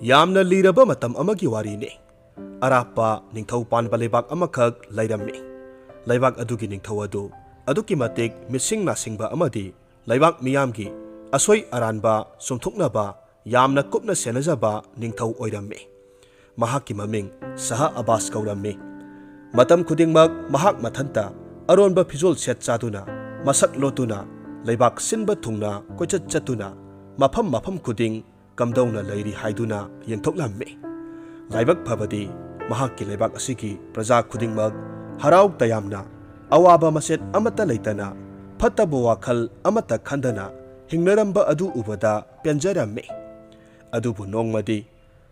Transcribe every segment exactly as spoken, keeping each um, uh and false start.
ꯌꯥꯝꯅ ꯂꯤꯔꯕ ꯃꯇꯝ ꯑꯃꯒꯤ ꯋꯥꯔꯤꯅꯤ꯫ ꯑꯔꯥꯞꯄ ꯅꯤꯡꯊꯧ ꯄꯥꯟꯕ ꯂꯩꯕꯥꯛ ꯑꯃꯈꯛ ꯂꯩꯔꯝꯃꯤ꯫ ꯂꯩꯕꯥꯛ ꯑꯗꯨꯒꯤ ꯅꯤꯡꯊꯧ ꯑꯗꯨ ꯑꯗꯨꯛꯀꯤ ꯃꯇꯤꯛ ꯃꯤꯁꯤꯡ ꯅꯥꯁꯤꯡꯕ ꯑꯃꯗꯤ ꯂꯩꯕꯥꯛ ꯃꯤꯌꯥꯝꯒꯤ ꯑꯁꯣꯏ ꯑꯔꯥꯟꯕ ꯆꯨꯝꯊꯣꯛꯅꯕ ꯌꯥꯝꯅ ꯀꯨꯞꯅ ꯁꯦꯟꯅꯖꯕ ꯅꯤꯡꯊꯧ ꯑꯣꯏꯔꯝꯃꯤ꯫ ꯃꯍꯥꯛꯀꯤ ꯃꯃꯤꯡ ꯁꯍꯥ ꯑꯕꯥꯁ ꯀꯧꯔꯝꯃꯤ꯫ ꯃꯇꯝ ꯈꯨꯗꯤꯡꯃꯛ ꯃꯍꯥꯛ ꯃꯊꯟꯇ ꯑꯔꯣꯟꯕ ꯐꯤꯖꯣꯜ ꯁꯦꯠ ꯆꯥꯗꯨꯅ, ꯃꯁꯛ ꯂꯣꯠꯇꯨꯅ, ꯂꯩꯕꯥꯛ ꯁꯤꯟꯕ ꯊꯨꯡꯅ ꯀꯣꯏꯆꯠ ꯆꯠꯇꯨꯅ, ꯃꯐꯝ ꯃꯐꯝ ꯈꯨꯗꯤꯡ ꯀꯝꯗꯧꯅ ꯂꯩꯔꯤ ꯍꯥꯏꯗꯨꯅ ꯌꯦꯡꯊꯣꯛꯂꯝꯃꯤ꯫ ꯂꯥꯏꯕꯛ ꯐꯕꯗꯤ, ꯃꯍꯥꯛꯀꯤ ꯂꯩꯕꯥꯛ ꯑꯁꯤꯒꯤ ꯄ꯭ꯔꯖꯥ ꯈꯨꯗꯤꯡꯃꯛ ꯍꯔꯥꯎ ꯇꯌꯥꯝꯅ, ꯑꯋꯥꯕ ꯃꯆꯦꯠ ꯑꯃꯠꯇ ꯂꯩꯇꯅ, ꯐꯠꯇꯕ ꯋꯥꯈꯜ ꯑꯃꯠꯇ ꯈꯟꯗꯅ ꯍꯤꯡꯅꯔꯝꯕ ꯑꯗꯨ ꯎꯕꯗ ꯄꯦꯟꯖꯔꯝꯃꯤ꯫ ꯑꯗꯨꯕꯨ ꯅꯣꯡꯃꯗꯤ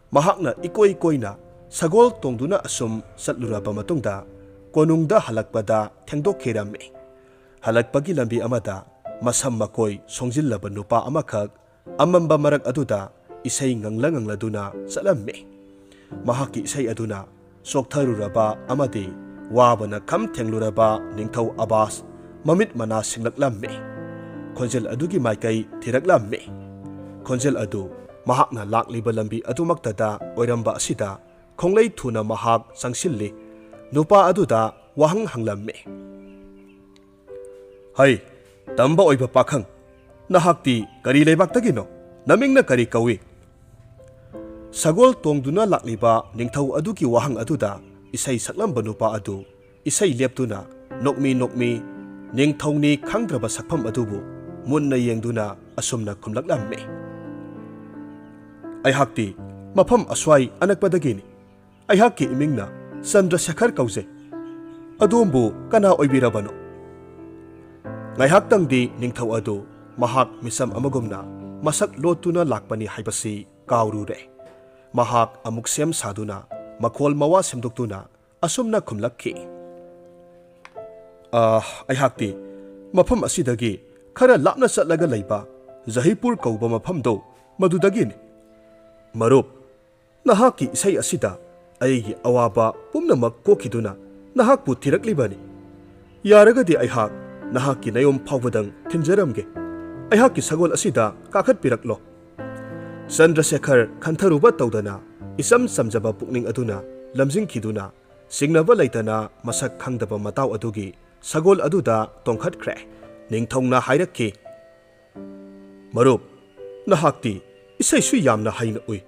ꯃꯍꯥꯛꯅ ꯏꯀꯣꯏ ꯀꯣꯏꯅ ꯁꯒꯣꯜ ꯇꯣꯡꯗꯨꯅ ꯑꯁꯨꯝ ꯆꯠꯂꯨꯔꯕ ꯃꯇꯨꯡꯗ, ꯀꯣꯅꯨꯡꯗ ꯍꯜꯂꯛꯄꯗ ꯊꯦꯡꯗꯣꯛꯈꯤꯔꯝꯃꯤ꯫ ꯍꯜꯂꯛꯄꯒꯤ ꯂꯝꯕꯤ ꯑꯃꯗ ꯃꯁꯝ ꯃꯀꯣꯏ ꯁꯣꯡꯖꯤꯜꯂꯕ ꯅꯨꯄꯥ ꯑꯃꯈꯛ ꯑꯃꯝꯕ ꯃꯔꯛ ꯑꯗꯨꯗ ꯏꯁꯩ ꯉꯪꯂ ꯉꯪꯂꯗꯨꯅ ꯆꯠꯂꯝꯃꯤ꯫ ꯃꯍꯥꯛꯀꯤ ꯏꯁꯩ ꯑꯗꯨꯅ ꯆꯣꯛꯊꯔꯨꯔꯕ ꯑꯃꯗꯤ ꯋꯥꯕꯅ ꯈꯝ ꯊꯦꯡꯂꯨꯔꯕ ꯅꯤꯡꯊꯧ ꯑꯕꯥꯁ ꯃꯃꯤꯠ ꯃꯅꯥ ꯁꯤꯡꯂꯛꯂꯝꯃꯤ꯫ ꯈꯣꯟꯖꯦꯜ ꯑꯗꯨꯒꯤ ꯃꯥꯏꯀꯩ ꯊꯤꯔꯛꯂꯝꯃꯤ꯫ ꯈꯣꯟꯖꯦꯜ ꯑꯗꯨ ꯃꯍꯥꯛꯅ ꯂꯥꯛꯂꯤꯕ ꯂꯝꯕꯤ ꯑꯗꯨꯃꯛꯇꯗ ꯑꯣꯏꯔꯝꯕ ꯑꯁꯤꯗ ꯈꯣꯡꯂꯩ ꯊꯨꯅ ꯃꯍꯥꯛ ꯆꯪꯁꯤꯜꯂꯤ꯫ ꯅꯨꯄꯥ ꯑꯗꯨꯗ ꯋꯥꯍꯪ ꯍꯪꯂꯝꯃꯤ꯫ "ꯍꯩ, ꯇꯝꯕ ꯑꯣꯏꯕ ꯄꯥꯈꯪ, ꯅꯍꯥꯛꯇꯤ ꯀꯔꯤ ꯂꯩꯕꯥꯛꯇꯒꯤꯅꯣ? ꯅꯃꯤꯡꯅ ꯀꯔꯤ ꯀꯧꯏ?" ꯁꯒꯣꯜ ꯇꯣꯡꯗꯨꯅ ꯂꯥꯛꯂꯤꯕ ꯅꯤꯡꯊꯧ ꯑꯗꯨꯒꯤ ꯋꯥꯍꯪ ꯑꯗꯨꯗ ꯏꯁꯩ ꯁꯛꯂꯝꯕ ꯅꯨꯄꯥ ꯑꯗꯨ ꯏꯁꯩ ꯂꯦꯞꯇꯨꯅ ꯅꯣꯛꯃꯤ ꯅꯣꯛꯃꯤ ꯅꯤꯡꯊꯧꯅꯤ ꯈꯪꯗ꯭ꯔꯕ ꯁꯛꯐꯝ ꯑꯗꯨꯕꯨ ꯃꯨꯟꯅ ꯌꯦꯡꯗꯨꯅ ꯑꯁꯨꯝꯅ ꯈꯨꯝꯂꯛꯂꯝꯃꯤ꯫ "ꯑꯩꯍꯥꯛꯇꯤ ꯃꯐꯝ ꯑꯁ꯭ꯋꯥꯏ ꯑꯅꯛꯄꯗꯒꯤꯅꯤ꯫ ꯑꯩꯍꯥꯛꯀꯤ ꯏꯃꯤꯡꯅ ꯆꯟꯗ꯭ꯔꯁꯦꯈꯔ ꯀꯧꯖꯩ꯫ ꯑꯗꯣꯝꯕꯨ ꯀꯅꯥ ꯑꯣꯏꯕꯤꯔꯕꯅꯣ?" ꯉꯥꯏꯍꯥꯛꯇꯪꯗꯤ ꯅꯤꯡꯊꯧ ꯑꯗꯨ ꯃꯍꯥꯛ ꯃꯤꯆꯝ ꯑꯃꯒꯨꯝꯅ ꯃꯁꯛ ꯂꯣꯠꯇꯨꯅ ꯂꯥꯛꯄꯅꯤ ꯍꯥꯏꯕꯁꯤ ꯀꯥꯎꯔꯨꯔꯦ꯫ ꯃꯍꯥꯛ ꯑꯃꯨꯛ ꯁꯦꯝ ꯁꯥꯗꯨꯅ, ꯃꯈꯣꯜ ꯃꯋꯥ ꯁꯦꯝꯗꯣꯛꯇꯨꯅ ꯑꯁꯨꯝꯅ ꯈꯨꯝꯂꯛꯈꯤ, "ꯑ, ꯑꯩꯍꯥꯛꯇꯤ ꯃꯐꯝ ꯑꯁꯤꯗꯒꯤ ꯈꯔ ꯂꯥꯞꯅ ꯆꯠꯂꯒ ꯂꯩꯕ ꯖꯍꯤꯄꯨꯔ ꯀꯧꯕ ꯃꯐꯝꯗꯣ, ꯃꯗꯨꯗꯒꯤꯅꯤ꯫ ꯃꯔꯨꯞ, ꯅꯍꯥꯛꯀꯤ ꯏꯁꯩ ꯑꯁꯤꯗ ꯑꯩꯒꯤ ꯑꯋꯥꯕ ꯄꯨꯝꯅꯃꯛ ꯀꯣꯛꯈꯤꯗꯨꯅ ꯅꯍꯥꯛꯄꯨ ꯊꯤꯔꯛꯂꯤꯕꯅꯤ꯫ ꯌꯥꯔꯒꯗꯤ ꯑꯩꯍꯥꯛ ꯅꯍꯥꯛꯀꯤ ꯅꯌꯨꯝ ꯐꯥꯎꯕꯗꯪ ꯊꯤꯟꯖꯔꯝꯒꯦ꯫ ꯑꯩꯍꯥꯛꯀꯤ ꯁꯒꯣꯜ ꯑꯁꯤꯗ ꯀꯥꯈꯠꯄꯤꯔꯛꯂꯣ꯫" ꯆꯟꯗ꯭ꯔꯁꯦꯈꯔ ꯈꯟꯊꯔꯨꯕ ꯇꯧꯗꯅ ꯏꯆꯝ ꯆꯝꯖꯕ ꯄꯨꯛꯅꯤꯡ ꯑꯗꯨꯅ ꯂꯝꯖꯤꯡꯈꯤꯗꯨꯅ ꯁꯤꯡꯅꯕ ꯂꯩꯇꯅ ꯃꯁꯛ ꯈꯪꯗꯕ ꯃꯇꯥꯎ ꯑꯗꯨꯒꯤ ꯁꯒꯣꯜ ꯑꯗꯨꯗ ꯇꯣꯡꯈꯠꯈ꯭ꯔꯦ꯫ ꯅꯤꯡꯊꯧꯅ ꯍꯥꯏꯔꯛꯈꯤ, "ꯃꯔꯨꯞ, ꯅꯍꯥꯛꯇꯤ ꯏꯁꯩꯁꯨ ꯌꯥꯝꯅ ꯍꯩꯅ ꯎꯏ,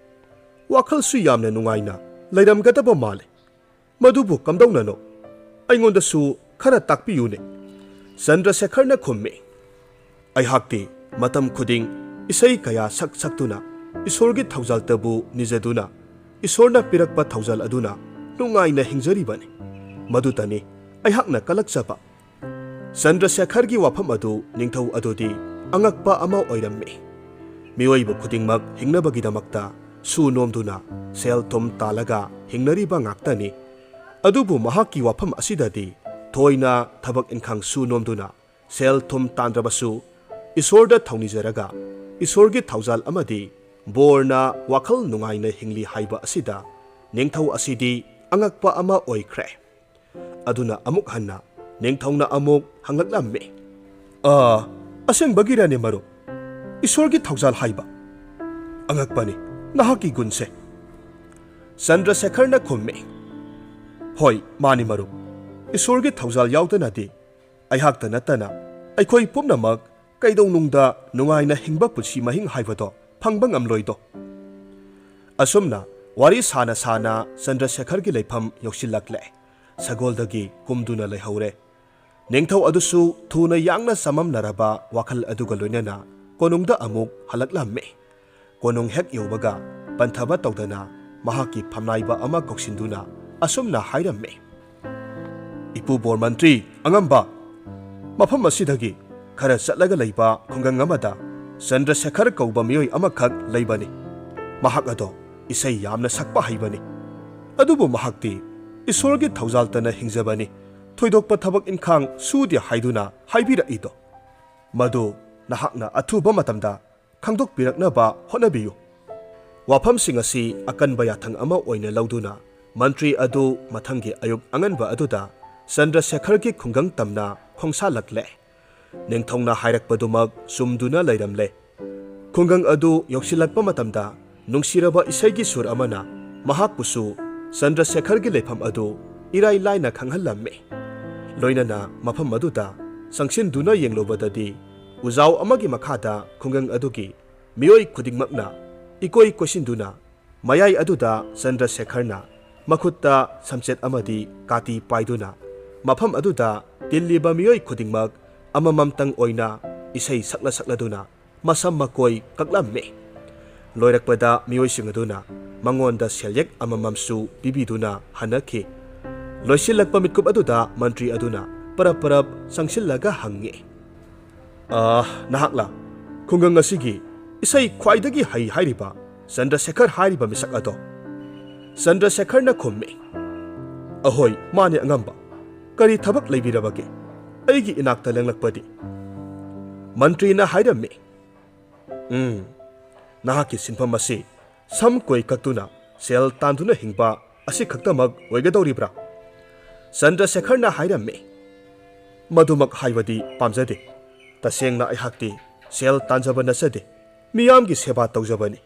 ꯋꯥꯈꯜꯁꯨ ꯌꯥꯝꯅ ꯅꯨꯡꯉꯥꯏꯅ ꯂꯩꯔꯝꯒꯗꯕ ꯃꯥꯜꯂꯤ꯫ ꯃꯗꯨꯕꯨ ꯀꯝꯗꯧꯅꯅꯣ? ꯑꯩꯉꯣꯟꯗꯁꯨ ꯈꯔ ꯇꯥꯛꯄꯤꯌꯨꯅꯦ꯫" ꯆꯟꯗ꯭ꯔꯁꯦꯈꯔꯅ ꯈꯨꯝꯃꯤ, "ꯑꯩꯍꯥꯛꯇꯤ ꯃꯇꯝ ꯈꯨꯗꯤꯡ ꯏꯁꯩ ꯀꯌꯥ ꯁꯛ ꯁꯛꯇꯨꯅ ꯏꯁꯣꯔꯒꯤ ꯊꯧꯖꯥꯜꯇꯕꯨ ꯅꯤꯖꯗꯨꯅ ꯏꯁꯣꯔꯅ ꯄꯤꯔꯛꯄ ꯊꯧꯖꯥꯜ ꯑꯗꯨꯅ ꯅꯨꯡꯉꯥꯏꯅ ꯍꯤꯡꯖꯔꯤꯕꯅꯤ꯫ ꯃꯗꯨꯇꯅꯤ ꯑꯩꯍꯥꯛꯅ ꯀꯜꯂꯛꯆꯕ꯫" ꯆꯟꯗ꯭ꯔꯁꯦꯈꯔꯒꯤ ꯋꯥꯐꯝ ꯑꯗꯨ ꯅꯤꯡꯊꯧ ꯑꯗꯨꯗꯤ ꯑꯉꯛꯄ ꯑꯃ ꯑꯣꯏꯔꯝꯃꯤ꯫ ꯃꯤꯑꯣꯏꯕ ꯈꯨꯗꯤꯡꯃꯛ ꯍꯤꯡꯅꯕꯒꯤꯗꯃꯛꯇ ꯁꯨ ꯅꯣꯝꯗꯨꯅ ꯁꯦꯜ ꯊꯨꯝ ꯇꯥꯜꯂꯒ ꯍꯤꯡꯅꯔꯤꯕ ꯉꯥꯛꯇꯅꯤ꯫ ꯑꯗꯨꯕꯨ ꯃꯍꯥꯛꯀꯤ ꯋꯥꯐꯝ ꯑꯁꯤꯗꯗꯤ ꯊꯣꯏꯅ ꯊꯕꯛ ꯏꯟꯈꯥꯡ ꯁꯨ ꯅꯣꯝꯗꯨꯅ ꯁꯦꯜ ꯊꯨꯝ ꯇꯥꯟꯗ꯭ꯔꯕꯁꯨ ꯏꯁꯣꯔꯗ ꯊꯧꯅꯤꯖꯔꯒ ꯏꯁꯣꯔꯒꯤ ꯊꯧꯖꯥꯜ ꯑꯃꯗꯤ ꯕꯣꯔꯅ ꯋꯥꯈꯜ ꯅꯨꯡꯉꯥꯏꯅ ꯍꯤꯡꯂꯤ ꯍꯥꯏꯕ ꯑꯁꯤꯗ ꯅꯤꯡꯊꯧ ꯑꯁꯤꯗꯤ ꯑꯉꯛꯄ ꯑꯃ ꯑꯣꯏꯈ꯭ꯔꯦ꯫ ꯑꯗꯨꯅ ꯑꯃꯨꯛ ꯍꯟꯅ ꯅꯤꯡꯊꯧꯅ ꯑꯃꯨꯛ ꯍꯪꯂꯛꯂꯝꯃꯤ, "ꯑ, ꯑꯁꯦꯡꯕꯒꯤꯔꯅꯦ ꯃꯔꯨꯞ? ꯏꯁꯣꯔꯒꯤ ꯊꯧꯖꯥꯜ ꯍꯥꯏꯕ? ꯑꯉꯛꯄꯅꯤ ꯅꯍꯥꯛꯀꯤ ꯒꯨꯟꯁꯦ꯫" ꯆꯟꯗ꯭ꯔꯁꯦꯈꯔꯅ ꯈꯨꯝꯃꯤ, "ꯍꯣꯏ, ꯃꯥꯅꯤ ꯃꯔꯨꯞ꯫ ꯏꯁꯣꯔꯒꯤ ꯊꯧꯖꯥꯜ ꯌꯥꯎꯗꯅꯗꯤ ꯑꯩꯍꯥꯛꯇ ꯅꯠꯇꯅ ꯑꯩꯈꯣꯏ ꯄꯨꯝꯅꯃꯛ ꯀꯩꯗꯧꯅꯨꯡꯗ ꯅꯨꯡꯉꯥꯏꯅ ꯍꯤꯡꯕ ꯄꯨꯟꯁꯤ ꯃꯍꯤꯡ ꯍꯥꯏꯕꯗꯣ ꯐꯪꯕ ꯉꯝꯂꯣꯏꯗꯣ꯫" ꯑꯁꯨꯝꯅ ꯋꯥꯔꯤ ꯁꯥꯅ ꯁꯥꯅ ꯆꯟꯗ꯭ꯔꯁꯦꯈꯔꯒꯤ ꯂꯩꯐꯝ ꯌꯧꯁꯤꯜꯂꯛꯂꯦ꯫ ꯁꯒꯣꯜꯗꯒꯤ ꯀꯨꯝꯗꯨꯅ ꯂꯩꯍꯧꯔꯦ꯫ ꯅꯤꯡꯊꯧ ꯑꯗꯨꯁꯨ ꯊꯨꯅ ꯌꯥꯡꯅ ꯆꯃꯝꯅꯔꯕ ꯋꯥꯈꯜ ꯑꯗꯨꯒ ꯂꯣꯏꯅꯅ ꯀꯣꯅꯨꯡꯗ ꯑꯃꯨꯛ ꯍꯜꯂꯛꯂꯝꯃꯤ꯫ ꯀꯣꯅꯨꯡ ꯍꯦꯛ ꯌꯧꯕꯒ ꯄꯟꯊꯕ ꯇꯧꯗꯅ ꯃꯍꯥꯛꯀꯤ ꯐꯝꯅꯥꯏꯕ ꯑꯃ ꯀꯧꯁꯤꯟꯗꯨꯅ ꯑꯁꯨꯝꯅ ꯍꯥꯏꯔꯝꯃꯤ, "ꯏꯄꯨꯕꯣꯔ ꯃꯟꯇ꯭ꯔꯤ ꯑꯉꯝꯕ, ꯃꯐꯝ ꯑꯁꯤꯗꯒꯤ ꯈꯔ ꯆꯠꯂꯒ ꯂꯩꯕ ꯈꯨꯡꯒꯪ ꯑꯃꯗ ꯆꯟꯗ꯭ꯔꯁꯦꯈꯔ ꯀꯧꯕ ꯃꯤꯑꯣꯏ ꯑꯃꯈꯛ ꯂꯩꯕꯅꯤ꯫ ꯃꯍꯥꯛ ꯑꯗꯣ ꯏꯁꯩ ꯌꯥꯝꯅ ꯁꯛꯄ ꯍꯩꯕꯅꯤ꯫ ꯑꯗꯨꯕꯨ ꯃꯍꯥꯛꯇꯤ ꯏꯁꯣꯔꯒꯤ ꯊꯧꯖꯥꯜꯇꯅ ꯍꯤꯡꯖꯕꯅꯤ꯫ ꯊꯣꯏꯗꯣꯛꯄ ꯊꯕꯛ ꯏꯟꯈꯥꯡ ꯁꯨꯗꯦ ꯍꯥꯏꯗꯨꯅ ꯍꯥꯏꯕꯤꯔꯛꯏꯗꯣ꯫ ꯃꯗꯨ ꯅꯍꯥꯛꯅ ꯑꯊꯨꯕ ꯃꯇꯝꯗ ꯈꯪꯗꯣꯛꯄꯤꯔꯛꯅꯕ ꯍꯣꯠꯅꯕꯤꯌꯨ꯫" ꯋꯥꯐꯝꯁꯤꯡ ꯑꯁꯤ ꯑꯀꯟꯕ ꯌꯥꯊꯪ ꯑꯃ ꯑꯣꯏꯅ ꯂꯧꯗꯨꯅ ꯃꯟꯇ꯭ꯔꯤ ꯑꯗꯨ ꯃꯊꯪꯒꯤ ꯑꯌꯨꯛ ꯑꯉꯟꯕ ꯑꯗꯨꯗ ꯆꯟꯗ꯭ꯔꯁꯦꯈꯔꯒꯤ ꯈꯨꯡꯒꯪ ꯇꯝꯅ ꯈꯣꯡꯁꯥꯜꯂꯛꯂꯦ꯫ ꯅꯤꯡꯊꯧꯅ ꯍꯥꯏꯔꯛꯄꯗꯨꯃꯛ ꯆꯨꯝꯗꯨꯅ ꯂꯩꯔꯝꯂꯦ꯫ ꯈꯨꯡꯒꯪ ꯑꯗꯨ ꯌꯧꯁꯤꯜꯂꯛꯄ ꯃꯇꯝꯗ, ꯅꯨꯡꯁꯤꯔꯕ ꯏꯁꯩꯒꯤ ꯁꯨꯔ ꯑꯃꯅ ꯃꯍꯥꯛꯄꯨꯁꯨ ꯆꯟꯗ꯭ꯔꯁꯦꯈꯔꯒꯤ ꯂꯩꯐꯝ ꯑꯗꯨ ꯏꯔꯥꯏ ꯂꯥꯏꯅ ꯈꯪꯍꯜꯂꯝꯃꯤ꯫ ꯂꯣꯏꯅꯅ ꯃꯐꯝ ꯑꯗꯨꯗ ꯆꯪꯁꯤꯟꯗꯨꯅ ꯌꯦꯡꯂꯨꯕꯗꯗꯤ, ꯎꯖꯥꯎ ꯑꯃꯒꯤ ꯃꯈꯥꯗ ꯈꯨꯡꯒꯪ ꯑꯗꯨꯒꯤ ꯃꯤꯑꯣꯏ ꯈꯨꯗꯤꯡꯃꯛꯅ ꯏꯀꯣꯏ ꯀꯣꯏꯁꯤꯟꯗꯨꯅ, ꯃꯌꯥꯏ ꯑꯗꯨꯗ ꯆꯟꯗ꯭ꯔꯁꯦꯈꯔꯅ ꯃꯈꯨꯠꯇ ꯁꯝꯆꯦꯠ ꯑꯃꯗꯤ ꯀꯥꯇꯤ ꯄꯥꯏꯗꯨꯅ, ꯃꯐꯝ ꯑꯗꯨꯗ ꯇꯤꯜꯂꯤꯕ ꯃꯤꯑꯣꯏ ꯈꯨꯗꯤꯡꯃꯛ ꯑꯃꯃꯝꯇꯪ ꯑꯣꯏꯅ ꯏꯁꯩ ꯁꯛꯂ ꯁꯛꯂꯗꯨꯅ ꯃꯁꯝ ꯃꯀꯣꯏ ꯀꯛꯂꯝꯃꯤ꯫ ꯂꯣꯏꯔꯛꯄꯗ ꯃꯤꯑꯣꯏꯁꯤꯡ ꯑꯗꯨꯅ ꯃꯉꯣꯟꯗ ꯁꯦꯜꯌꯦꯛ ꯑꯃꯃꯝꯁꯨ ꯄꯤꯕꯤꯗꯨꯅ ꯍꯟꯅꯈꯤ꯫ ꯂꯣꯏꯁꯤꯜꯂꯛꯄ ꯃꯤꯠꯀꯨꯞ ꯑꯗꯨꯗ ꯃꯟꯇ꯭ꯔꯤ ꯑꯗꯨꯅ ꯄꯔꯞ ꯄꯔꯞ ꯆꯪꯁꯤꯜꯂꯒ ꯍꯪꯉꯤ, "ꯑꯥ, ꯅꯍꯥꯛꯂꯥ ꯈꯨꯡꯒꯪ ꯑꯁꯤꯒꯤ ꯏꯁꯩ ꯈ꯭ꯋꯥꯏꯗꯒꯤ ꯍꯩ ꯍꯥꯏꯔꯤꯕ ꯆꯟꯗ꯭ꯔꯁꯦꯈꯔ ꯍꯥꯏꯔꯤꯕ ꯃꯤꯁꯛ ꯑꯗꯣ?" ꯆꯟꯗ꯭ꯔꯁꯦꯈꯔꯅ ꯈꯨꯝꯃꯤ, "ꯑꯍꯣꯏ, ꯃꯥꯅꯦ ꯑꯉꯝꯕ꯫ ꯀꯔꯤ ꯊꯕꯛ ꯂꯩꯕꯤꯔꯕꯒꯦ? ꯑꯩꯒꯤ ꯏꯅꯥꯛꯇ ꯂꯦꯡꯂꯛꯄꯗꯤ?" ꯃꯟꯇ꯭ꯔꯤꯅ ꯍꯥꯏꯔꯝꯃꯤ, "ꯎꯝ, ꯅꯍꯥꯛꯀꯤ ꯁꯤꯟꯐꯝ ꯑꯁꯤ ꯁꯝ ꯀꯣꯏ ꯀꯛꯇꯨꯅ ꯁꯦꯜ ꯇꯥꯟꯗꯨꯅ ꯍꯤꯡꯕ ꯑꯁꯤ ꯈꯛꯇꯃꯛ ꯑꯣꯏꯒꯗꯧꯔꯤꯕ꯭ꯔꯥ?" ꯆꯟꯗ꯭ꯔꯁꯦꯈꯔꯅ ꯍꯥꯏꯔꯝꯃꯤ, "ꯃꯗꯨꯃꯛ ꯍꯥꯏꯕꯗꯤ ꯄꯥꯝꯖꯗꯦ꯫ ꯇꯁꯦꯡꯅ ꯑꯩꯍꯥꯛꯇꯤ ꯁꯦꯜ ꯇꯥꯟꯖꯕ ꯅꯠꯆꯗꯦ, ꯃꯤꯌꯥꯝꯒꯤ ꯁꯦꯕꯥ ꯇꯧꯖꯕꯅꯤ꯫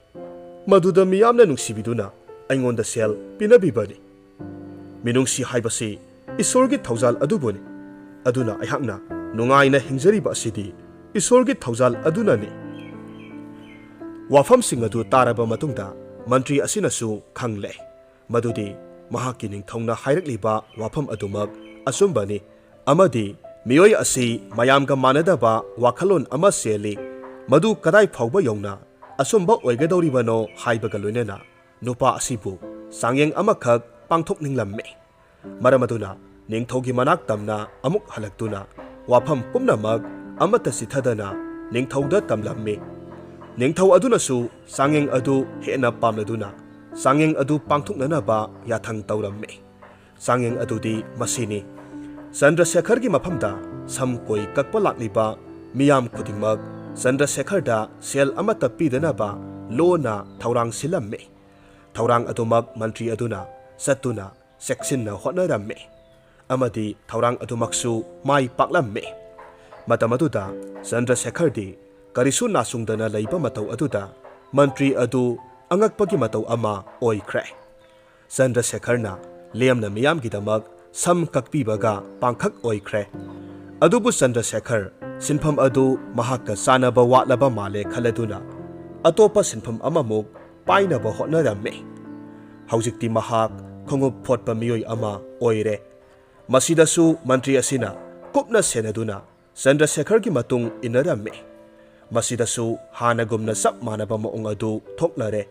ꯃꯗꯨꯗ ꯃꯤꯌꯥꯝꯅ ꯅꯨꯡꯁꯤꯕꯤꯗꯨꯅ ꯑꯩꯉꯣꯟꯗ ꯁꯦꯜ ꯄꯤꯅꯕꯤꯕꯅꯤ꯫ ꯃꯤꯅꯨꯡꯁꯤ ꯍꯥꯏꯕꯁꯤ ꯏꯁꯣꯔꯒꯤ ꯊꯧꯖꯥꯜ ꯑꯗꯨꯕꯨꯅꯤ꯫ ꯑꯗꯨꯅ ꯑꯩꯍꯥꯛꯅ ꯅꯨꯡꯉꯥꯏꯅ ꯍꯤꯡꯖꯔꯤꯕ ꯑꯁꯤꯗꯤ ꯏꯁꯣꯔꯒꯤ ꯊꯧꯖꯥꯜ ꯑꯗꯨꯅꯅꯤ꯫" ꯋꯥꯐꯝꯁꯤꯡ ꯑꯗꯨ ꯇꯥꯔꯕ ꯃꯇꯨꯡꯗ ꯃꯟꯇ꯭ꯔꯤ ꯑꯁꯤꯅꯁꯨ ꯈꯪꯂꯦ ꯃꯗꯨꯗꯤ ꯃꯍꯥꯛꯀꯤ ꯅꯤꯡꯊꯧꯅ ꯍꯥꯏꯔꯛꯂꯤꯕ ꯋꯥꯐꯝ ꯑꯗꯨꯃꯛ ꯑꯆꯨꯝꯕꯅꯤ, ꯑꯃꯗꯤ ꯃꯤꯑꯣꯏ ꯑꯁꯤ ꯃꯌꯥꯝꯒ ꯃꯥꯟꯅꯗꯕ ꯋꯥꯈꯜꯂꯣꯟ ꯑꯃ ꯆꯦꯜꯂꯤ꯫ ꯃꯗꯨ ꯀꯗꯥꯏ ꯐꯥꯎꯕ ꯌꯧꯅ ꯑꯆꯨꯝꯕ ꯑꯣꯏꯒꯗꯧꯔꯤꯕꯅꯣ ꯍꯥꯏꯕꯒ ꯂꯣꯏꯅꯅ ꯅꯨꯄꯥ ꯑꯁꯤꯕꯨ ꯆꯥꯡꯌꯦꯡ ꯑꯃꯈꯛ ꯄꯥꯡꯊꯣꯛꯅꯤꯡꯂꯝꯃꯤ꯫ ꯃꯔꯝ ꯑꯗꯨꯅ ꯅꯤꯡꯊꯧꯒꯤ ꯃꯅꯥꯛ ꯇꯝꯅ ꯑꯃꯨꯛ ꯍꯜꯂꯛꯇꯨꯅ ꯋꯥꯐꯝ ꯄꯨꯝꯅꯃꯛ ꯑꯃꯠꯇ ꯆꯤꯊꯗꯅ ꯅꯤꯡꯊꯧꯗ ꯇꯝꯂꯝꯃꯤ꯫ ꯅꯤꯡꯊꯧ ꯑꯗꯨꯅꯁꯨ ꯆꯥꯡꯌꯦꯡ ꯑꯗꯨ ꯍꯦꯟꯅ ꯄꯥꯝꯂꯗꯨꯅ ꯆꯥꯡꯌꯦꯡ ꯑꯗꯨ ꯄꯥꯡꯊꯣꯛꯅꯅꯕ ꯌꯥꯊꯪ ꯇꯧꯔꯝꯃꯤ꯫ ꯆꯥꯡꯌꯦꯡ ꯑꯗꯨꯗꯤ ꯃꯁꯤꯅꯤ: ꯆꯟꯗ꯭ꯔꯁꯦꯈꯔꯒꯤ ꯃꯐꯝꯗ ꯁꯝ ꯀꯣꯏ ꯀꯛꯄ ꯂꯥꯛꯂꯤꯕ ꯃꯤꯌꯥꯝ ꯈꯨꯗꯤꯡꯃꯛ ꯆꯟꯗ꯭ꯔꯁꯦꯈꯔꯗ ꯁꯦꯜ ꯑꯃꯠꯇ ꯄꯤꯗꯅꯕ ꯂꯣꯟꯅ ꯊꯧꯔꯥꯡ ꯁꯤꯜꯂꯝꯃꯤ꯫ ꯊꯧꯔꯥꯡ ꯑꯗꯨꯃꯛ ꯃꯟꯇ꯭ꯔꯤ ꯑꯗꯨꯅ ꯆꯠꯇꯨꯅ ꯆꯦꯛꯁꯤꯟꯅ ꯍꯣꯠꯅꯔꯝꯃꯤ ꯑꯃꯗꯤ ꯊꯧꯔꯥꯡ ꯑꯗꯨꯃꯛꯁꯨ ꯃꯥꯏ ꯄꯥꯛꯂꯝꯃꯤ꯫ ꯃꯇꯝ ꯑꯗꯨꯗ ꯆꯟꯗ꯭ꯔꯁꯦꯈꯔꯗꯤ ꯀꯔꯤꯁꯨ ꯅꯥꯆꯨꯡꯗꯅ ꯂꯩꯕ ꯃꯇꯧ ꯑꯗꯨꯗ ꯃꯟꯇ꯭ꯔꯤ ꯑꯗꯨ ꯑꯉꯛꯄꯒꯤ ꯃꯇꯧ ꯑꯃ ꯑꯣꯏꯈ꯭ꯔꯦ꯫ ꯆꯟꯗ꯭ꯔꯁꯦꯈꯔꯅ ꯂꯦꯝꯅ ꯃꯤꯌꯥꯝꯒꯤꯗꯃꯛ ꯁꯝ ꯀꯛꯄꯤꯕꯒ ꯄꯥꯡꯈꯛ ꯑꯣꯏꯈ꯭ꯔꯦ꯫ ꯑꯗꯨꯕꯨ ꯆꯟꯗ꯭ꯔꯁꯦꯈꯔ ꯁꯤꯟꯐꯝ ꯑꯗꯨ ꯃꯍꯥꯛꯀ ꯆꯥꯅꯕ ꯋꯥꯠꯂꯕ ꯃꯥꯜꯂꯦ ꯈꯜꯂꯗꯨꯅ ꯑꯇꯣꯞꯄ ꯁꯤꯟꯐꯝ ꯑꯃꯃꯨꯛ ꯄꯥꯏꯅꯕ ꯍꯣꯠꯅꯔꯝꯃꯤ꯫ ꯍꯧꯖꯤꯛꯇꯤ ꯃꯍꯥꯛ ꯈꯣꯡꯎꯞ ꯐꯣꯠꯄ ꯃꯤꯑꯣꯏ ꯑꯃ ꯑꯣꯏꯔꯦ꯫ ꯃꯁꯤꯗꯁꯨ ꯃꯟꯇ꯭ꯔꯤ ꯑꯁꯤꯅ ꯀꯨꯞꯅ ꯁꯦꯟꯅꯗꯨꯅ ꯆꯟꯗ꯭ꯔꯁꯦꯈꯔꯒꯤ ꯃꯇꯨꯡ ꯏꯟꯅꯔꯝꯃꯤ꯫ ꯃꯁꯤꯗꯁꯨ ꯍꯥꯟꯅꯒꯨꯝꯅ ꯆꯞ ꯃꯥꯟꯅꯕ ꯃꯑꯣꯡ ꯑꯗꯨ ꯊꯣꯛꯅꯔꯦ꯫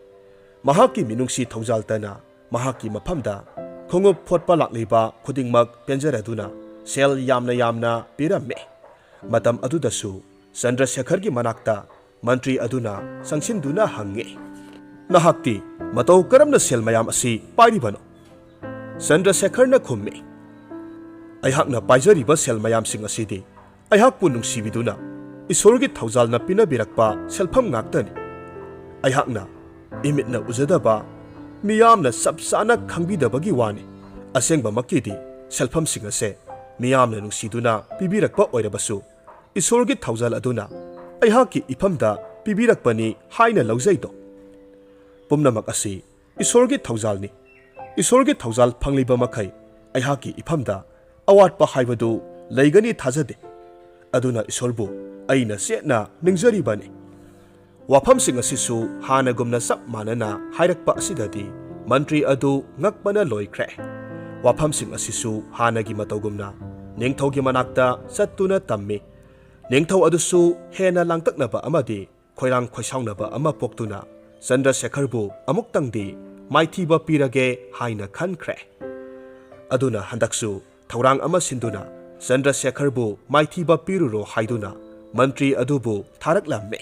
ꯃꯍꯥꯛꯀꯤ ꯃꯤꯅꯨꯡꯁꯤ ꯊꯧꯖꯥꯜꯇꯅ ꯃꯍꯥꯛꯀꯤ ꯃꯐꯝꯗ ꯈꯣꯡꯎꯞ ꯐꯣꯠꯄ ꯂꯥꯛꯂꯤꯕ ꯈꯨꯗꯤꯡꯃꯛ ꯄꯦꯟꯖꯔꯗꯨꯅ ꯁꯦꯜ ꯌꯥꯝꯅ ꯌꯥꯝꯅ ꯄꯤꯔꯝꯃꯤ꯫ ꯃꯇꯝ ꯑꯗꯨꯗꯁꯨ ꯆꯟꯗ꯭ꯔꯁꯦꯈꯔꯒꯤ ꯃꯅꯥꯛꯇ ꯃꯟꯇ꯭ꯔꯤ ꯑꯗꯨꯅ ꯆꯪꯁꯤꯟꯗꯨꯅ ꯍꯪꯉꯤ, "ꯅꯍꯥꯛꯇꯤ ꯃꯇꯧ ꯀꯔꯝꯅ ꯁꯦꯜ ꯃꯌꯥꯝ ꯑꯁꯤ ꯄꯥꯏꯔꯤꯕꯅꯣ?" ꯆꯟꯗ꯭ꯔꯁꯦꯈꯔꯅ ꯈꯨꯝꯃꯤ, "ꯑꯩꯍꯥꯛꯅ ꯄꯥꯏꯖꯔꯤꯕ ꯁꯦꯜ ꯃꯌꯥꯝꯁꯤꯡ ꯑꯁꯤꯗꯤ ꯑꯩꯍꯥꯛꯄꯨ ꯅꯨꯡꯁꯤꯕꯤꯗꯨꯅ ꯏꯁꯣꯔꯒꯤ ꯊꯧꯖꯥꯜꯅ ꯄꯤꯅꯕꯤꯔꯛꯄ ꯁꯦꯜꯐꯝ ꯉꯥꯛꯇꯅꯤ꯫ ꯑꯩꯍꯥꯛꯅ ꯏꯃꯤꯠꯅ ꯎꯖꯗꯕ, ꯃꯤꯌꯥꯝꯅ ꯆꯞ ꯆꯥꯅ ꯈꯪꯕꯤꯗꯕꯒꯤ ꯋꯥꯅꯤ꯫ ꯑꯁꯦꯡꯕꯃꯛꯀꯤꯗꯤ ꯁꯦꯜꯐꯝꯁꯤꯡ ꯑꯁꯦ ꯃꯤꯌꯥꯝꯅ ꯅꯨꯡꯁꯤꯗꯨꯅ ꯄꯤꯕꯤꯔꯛꯄ ꯑꯣꯏꯔꯕꯁꯨ, ꯏꯁꯣꯔꯒꯤ ꯊꯧꯖꯥꯜ ꯑꯗꯨꯅ ꯑꯩꯍꯥꯛꯀꯤ ꯏꯐꯝꯗ ꯄꯤꯕꯤꯔꯛꯄꯅꯤ ꯍꯥꯏꯅ ꯂꯧꯖꯩꯗꯣ꯫ ꯄꯨꯝꯅꯃꯛ ꯑꯁꯤ ꯏꯁꯣꯔꯒꯤ ꯊꯧꯖꯥꯜꯅꯤ꯫ ꯏꯁꯣꯔꯒꯤ ꯊꯧꯖꯥꯜ ꯐꯪꯂꯤꯕ ꯃꯈꯩ ꯑꯩꯍꯥꯛꯀꯤ ꯏꯐꯝꯗ ꯑꯋꯥꯠꯄ ꯍꯥꯏꯕꯗꯨ ꯂꯩꯒꯅꯤ ꯊꯥꯖꯗꯦ꯫ ꯑꯗꯨꯅ ꯏꯁꯣꯔꯕꯨ ꯑꯩꯅ ꯆꯦꯠꯅ ꯅꯤꯡꯖꯔꯤꯕꯅꯤ꯫" ꯋꯥꯐꯝꯁꯤꯡ ꯑꯁꯤꯁꯨ ꯍꯥꯟꯅꯒꯨꯝꯅ ꯆꯞ ꯃꯥꯟꯅꯅ ꯍꯥꯏꯔꯛꯄ ꯑꯁꯤꯗꯗꯤ ꯃꯟꯇ꯭ꯔꯤ ꯑꯗꯨ ꯉꯛꯄꯅ ꯂꯣꯏꯈ꯭ꯔꯦ꯫ ꯋꯥꯐꯝꯁꯤꯡ ꯑꯁꯤꯁꯨ ꯍꯥꯟꯅꯒꯤ ꯃꯇꯧꯒꯨꯝꯅ ꯅꯤꯡꯊꯧꯒꯤ ꯃꯅꯥꯛꯇ ꯆꯠꯇꯨꯅ ꯇꯝꯃꯤ꯫ ꯅꯤꯡꯊꯧ ꯑꯗꯨꯁꯨ ꯍꯦꯟꯅ ꯂꯥꯡꯇꯛꯅꯕ ꯑꯃꯗꯤ ꯈꯣꯏꯔꯥꯡ ꯈꯣꯏꯁꯥꯎꯅꯕ ꯑꯃ ꯄꯣꯛꯇꯨꯅ ꯆꯟꯗ꯭ꯔꯁꯦꯈꯔꯕꯨ ꯑꯃꯨꯛꯇꯪꯗꯤ ꯃꯥꯏꯊꯤꯕ ꯄꯤꯔꯒꯦ ꯍꯥꯏꯅ ꯈꯟꯈ꯭ꯔꯦ꯫ ꯑꯗꯨꯅ ꯍꯟꯗꯛꯁꯨ ꯊꯧꯔꯥꯡ ꯑꯃ ꯁꯤꯟꯗꯨꯅ ꯆꯟꯗ꯭ꯔꯁꯦꯈꯔꯕꯨ ꯃꯥꯏꯊꯤꯕ ꯄꯤꯔꯨꯔꯣ ꯍꯥꯏꯗꯨꯅ ꯃꯟꯇ꯭ꯔꯤ ꯑꯗꯨꯕꯨ ꯊꯥꯔꯛꯂꯝꯃꯤ꯫